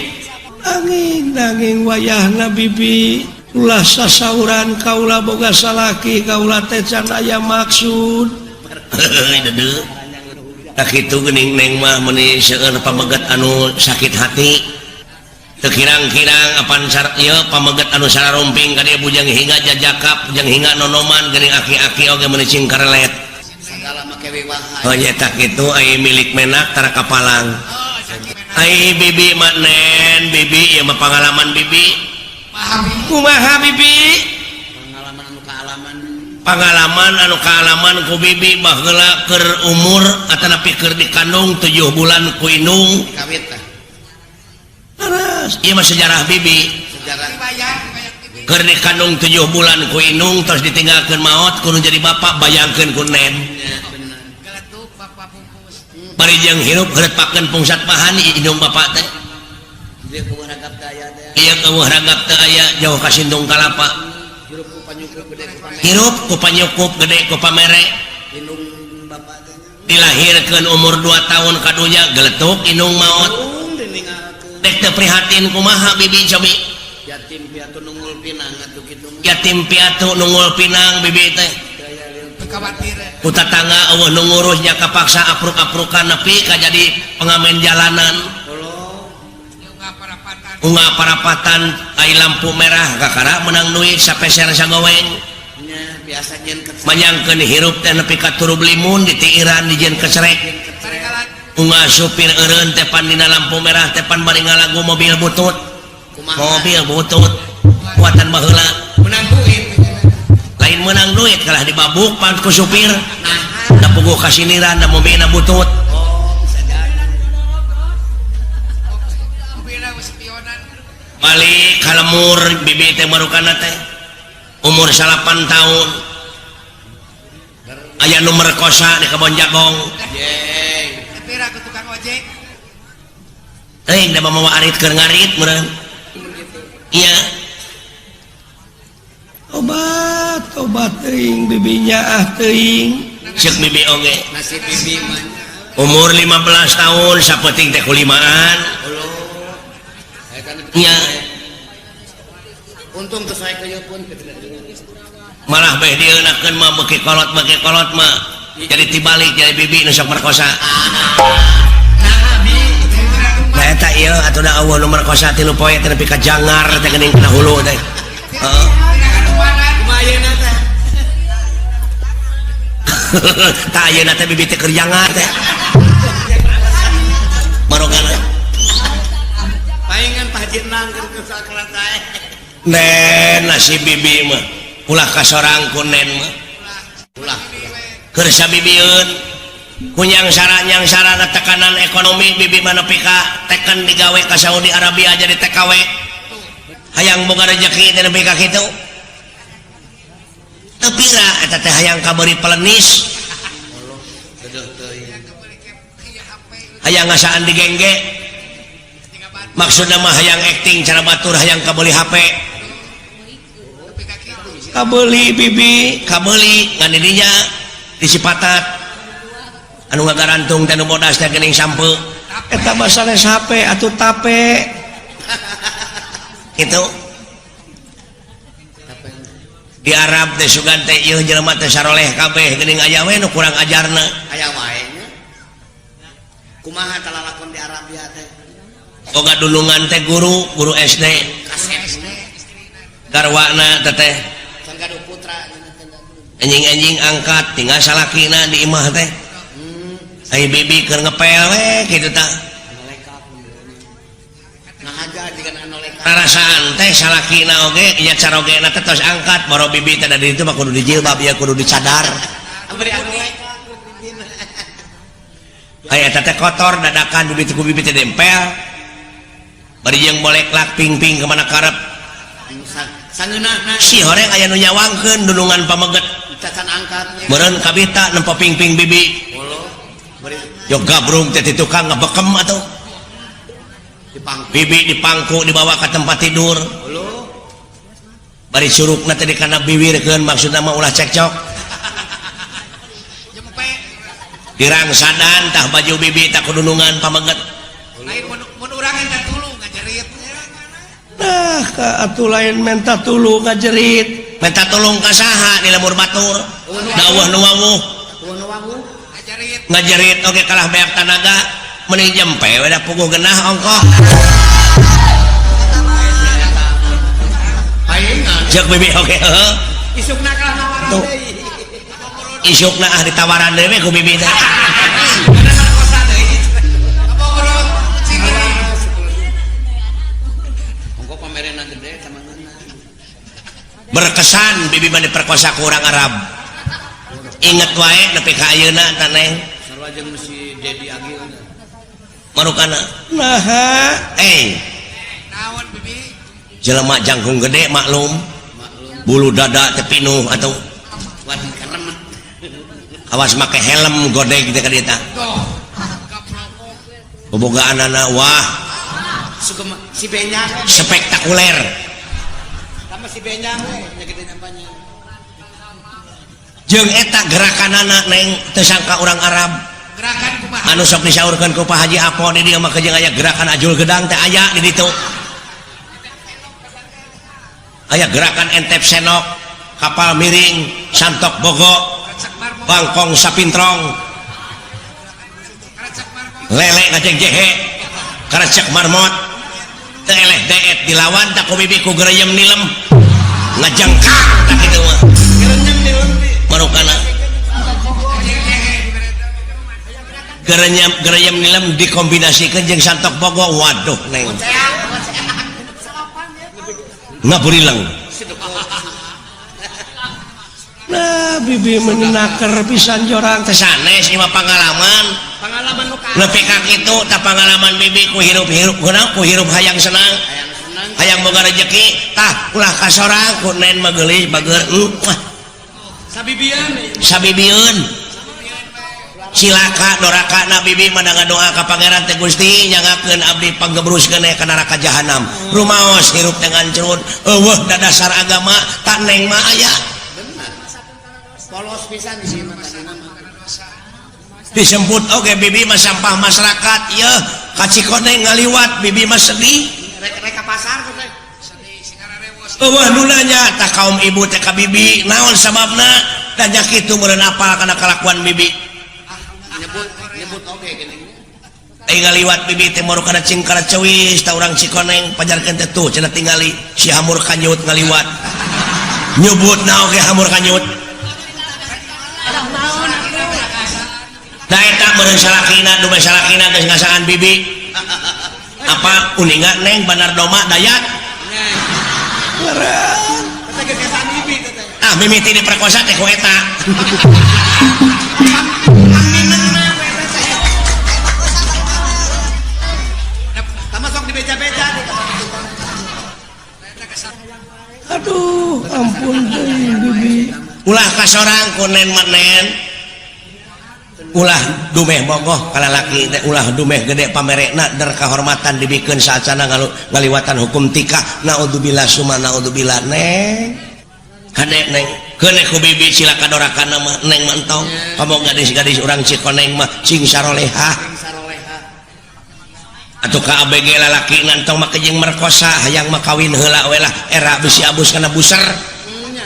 Angin nanging wayahna bibi ulah sasauran kaula boga salaki kaula teh can aya maksud. Heuh tah kitu geuning neng mah meuni seueur pameget anu sakit hati. Teu kirang-kirang apan ieu pameget anu sararumping ka dieu bujang hingga jajakap bujang hingga nonoman geuning aki-aki oge meuni cing karelet. Sagala make wiwahan. Oh nya tah kitu ai milik menak tara kapalang. Ai bibi mah nen bibi ieu mah pangalaman bibi. Kumaha bibi? Pangalaman anu kaalaman. Pangalaman anu kaalaman ku bibi baheula keur umur atanapi keur dikandung 7 bulan ku indung. Kawit tah. Aras, ieu mah sejarah bibi. Sejarah. Keur dikandung 7 bulan ku indung terus ditinggalkeun maot kudu jadi bapak bayangkeun ku nen. Bener. Geletuk bapak pungkus. Bari jeung hirup heureutpakeun pungsat pahan indung bapak teh. Ieu kumaha ragap teh aya teh. Ieu kumaha ragap teh aya jauh ka sindung kalapa. Hirup ku panyukup gede ku pamere. Hirup ku panyukup gede ku pamere. Indung bapak teh. Dilahirkeun umur 2 tahun kadunya geletuk indung maot. Dek teu prihatin kumaha bibi cobi. Yatim piatu nungul pinang atuh kitu mah. Yatim piatu nungul pinang bibi teh. Khawatir. Ku tatangga eueuh nu ngurus nya kapaksa apruk-aprukan nepi ka jadi pengamen jalanan. Unga parapatan ai lampu merah kakara menang duit sapeser sagoweng. Nya biasa jeung kecerek. Manyangkeun hirup teh nepi ka turub limun ditiiran dijieun kecerek. Unga supir eureun teh pan dina lampu merah teh pan bari ngalagu mobil butut. Kumaha? Mobil butut kuatan baheula. Menang duit. Lain menang duit kalah dibabuk pan ku supir. Nah. Da puguh kasiniran da mobilna butut. Oh, bisa jadi. Balik ka lemur bibi teh marukana teh. Umur 8 tahun. Aya nu merkosa di kebon jagong. Yeay. Pira ku tukang ojek. Teuing da mamawa arit keur ngarit meureun. Iya. Obat, obat teuing bibinya ah teuing. Ceuk bibi oge. Nasib bibi mah. Umur 15 tahun sapenting teh kulimaan. Iya. Untung teu sae kieu pun. Malah beh dieunakeun mah beuki kolot mah. Jadi tibalik jadi bibi nu sok merkosa. Nah eta ieu atuh da eueuh nu merkosa 3 poe teh nepi ka jangar teh geuning kana hulu teh. Heeh. Kumaha ayeuna teh? Tah ayeuna teh bibi teh keur jangar teh. Marogana. Paingan Pak Haji Nang keur sakelat sae. Nen nasib bibi mah ulah kasorang ku nen mah. Ulah. Keur sabibieun kunyang sarana tekanan ekonomi bibi mah nepi ka teken digawe ka Saudi Arabia jadi TKW. Hayang boga rezeki teh nepi ka kitu. Teu pira eta teh hayang kabeuri pelenis. Hayang ngasaan digengge. Maksudna mah hayang acting cara batur hayang kabeuli HP. Kabeuli bibi, kabeuli ngan didinya disipatat. Anu ngagarantung teh nu bodas teh geuning sampe. Eta mah sanes HP atuh tape. Kitu. Di Arab teh sugan teh ieu jelema teh saroleh kabeh geuning aya we nu kurang ajarna. Aya wae nya. Kumaha talalakon di Arabia teh? Boga dulungan teh guru, guru SD. Garwana teh teh. Gaduh putra anjing-anjing angkat tinggal salakina di imah teh. Ai bibi keur ngepel we kitu tah. Rarasaan teh salakina oge nya carogena teh tos angkat boro bibi teh da di ditu mah kudu dijilbab ya kudu dicadar. Aya eta teh kotor dadakan bibi teh ku bibi teh dempel. Bari jeung boleklak ping-ping ka mana karep. Sangeunahna si horeng aya nu nyawangkeun dulungan pameget. Cacan angkatnya. Meureun kabita nempo ping-ping bibi. Yo gabrung teh ti tukang ngebekem atuh. Dipangku. Bibi dipangku dibawa ke tempat tidur. Bari curugna teh dikana biwirkeun maksudna mah ulah cekcok. Dirangsadan tah baju bibi tak kudunungan pameget. Lain mun urang minta tulung ngajerit. Nah, ka atuh lain minta tulung ngajerit. Minta tulung ka saha di lembur batur. Da eueuh nu wawuh. Ngajerit. Ngajerit oge kalah beak tanaga mending jempe we da puguh genah ongkoh. Cek bibi oge heuh. Isukna kalah nawaran deui. Isukna ah ditawaran deui we ku bibi teh. Berkesan bibi mah diperkosa ku urang Arab. Inget wae nepi ka ayeuna tah Neng. Sarua jeung si Dedi Agil. Marukana naha eh Naon bibi? Jelema jangkung gede maklum. Bulu dada teh pinuh atuh. Awas make helm godeg teh ka dieu tah. Bobogaanana wah. Si Benjang spektakuler. Sama si Benjang we nya gede nyampanya. Jeung eta gerakanana Neng teu sangka urang Arab. Gerakan kumaha? Anu sok disaurkeun ku Pak Haji Apo di dieu mah jeung aya gerakan ajul gedang teh aya di ditu. Aya gerakan entep senok, kapal miring, santok bogo, bangkong sapintrong, lele ngajeng jehe, karecek marmot, teu eleh deet dilawan tak ku bibi ku gereyem nilem, ngajengkang tak kitu mah. Marukana gereyem nilem dikombinasikeun jeung santok bogo, waduh Neng. Ngaburileng. Nah, bibi menaker pisan jorang teh sanes ieu mah pangalaman. Pangalaman nu ka. Nepi ka kitu tah pangalaman bibi ku hirup-hirup kunaon ku hirup hayang senang. Hayang boga rejeki tah ulah ka sorang ku nen mah geulis bager. Wah. Sabibieun. Sabibieun. Cilaka doraka na bibi mah ngadoa ka pangeran teh Gusti nyangakeun abdi panggebruskeun ka neraka jahanam. Rumaos hirup teh ngancrun eueuh da dasar agama tak neng mah aya. Polos pisan di sini mah tadina mah. Disebut oge bibi mah sampah masyarakat yeuh ka Cikoneng ngaliwat bibi mah sedih. Rek ka pasar teh. Sedih singararewos. Eueuh nu nanya tah kaum ibu teh ka bibi naon sababna da nya kitu meureun apal kana kalakuan bibi. Nyebut oge geuning. Ai ngaliwat bibi teh moru kana cing kana ceuis ta urang Cikoneng pajarkeun teh tuh cenah tingali si hamur kanyut ngaliwat. Nyebutna oge hamur kanyut. Da eta meureun salakina dume salakina geus ngasaan bibi. Apa uninga Neng Bandar Doma Dayat? Ah mimiti diperkosa teh ku eta. Aduh, ampun deui bibi. Ulah ka sorang ku nen manen. Ulah dumeh bogoh ka lalaki teh ulah dumeh gede pamerekna der kahormatan dibikeun saacana ngaliwatan hukum tikah. Naudzubillah summa naudzubillah neng. Kade neng, keun ku bibi cilaka dorakana mah neng mantong. Komo gadis-gadis urang Cikoneng mah sing sarolehah. Atuh ka ABG lalaki nantong mah jeung merkosa hayang mah kawin heula we lah era bisi abus kana buser. Nya,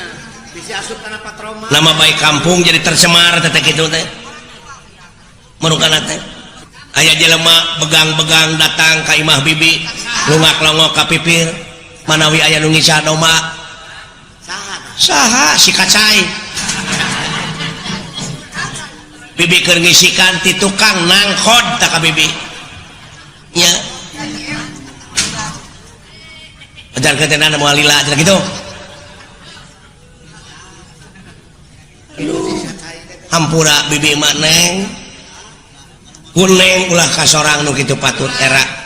bisi asup kana patroma. Nama baik kampung jadi tercemar teh kitu teh. Marukana teh. Aya jelema begang-begang datang ka imah bibi, lungak-longok ka pipir, manawi aya nu ngica domba. Saha? Saha si kacai. Bibi keur ngisikan ti tukang nangkod ta ka bibi. Nya. Ajar ke tenan moal lila cenah kitu. Aduh, hampura bibi mah Neng. Ku Neng ulah ka sorang nu kitu patut era.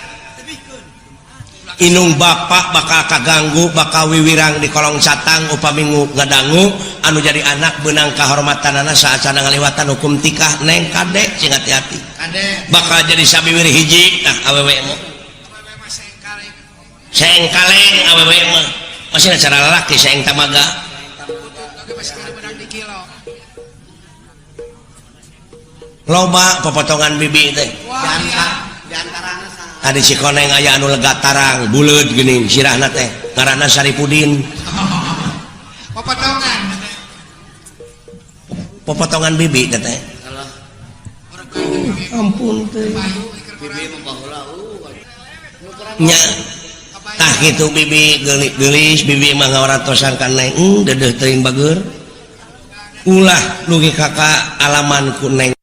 Inung bapak bakal kaganggu bakal wiwirang di kolong catang upami ngadangu anu jadi anak beunang kahormatanana saacana ngaliwatan hukum tikah Neng kade sing hati-hati. Bakal jadi sabiwir hiji tah awewe mah. Sengkaleng awewe mah. Masih cara lalaki saeng tamaga. Oke, masih kena menang di kilo. Loba popotongan bibi teh. Wah, Di iya. di antarana saha? Tadi si koneng aya anu lega tarang buleud geuning sirahna teh ngaranna Saripudin. Popotongan. Popotongan bibi teh teh. Alah, Ampun teh. Payu iker bibi mah baheula nu kurang Nya tah kitu bibi geulis bibi mah ngawaratosan ka neng, dedeuh teuing bageur. Ulah dugi ka alaman ku neng.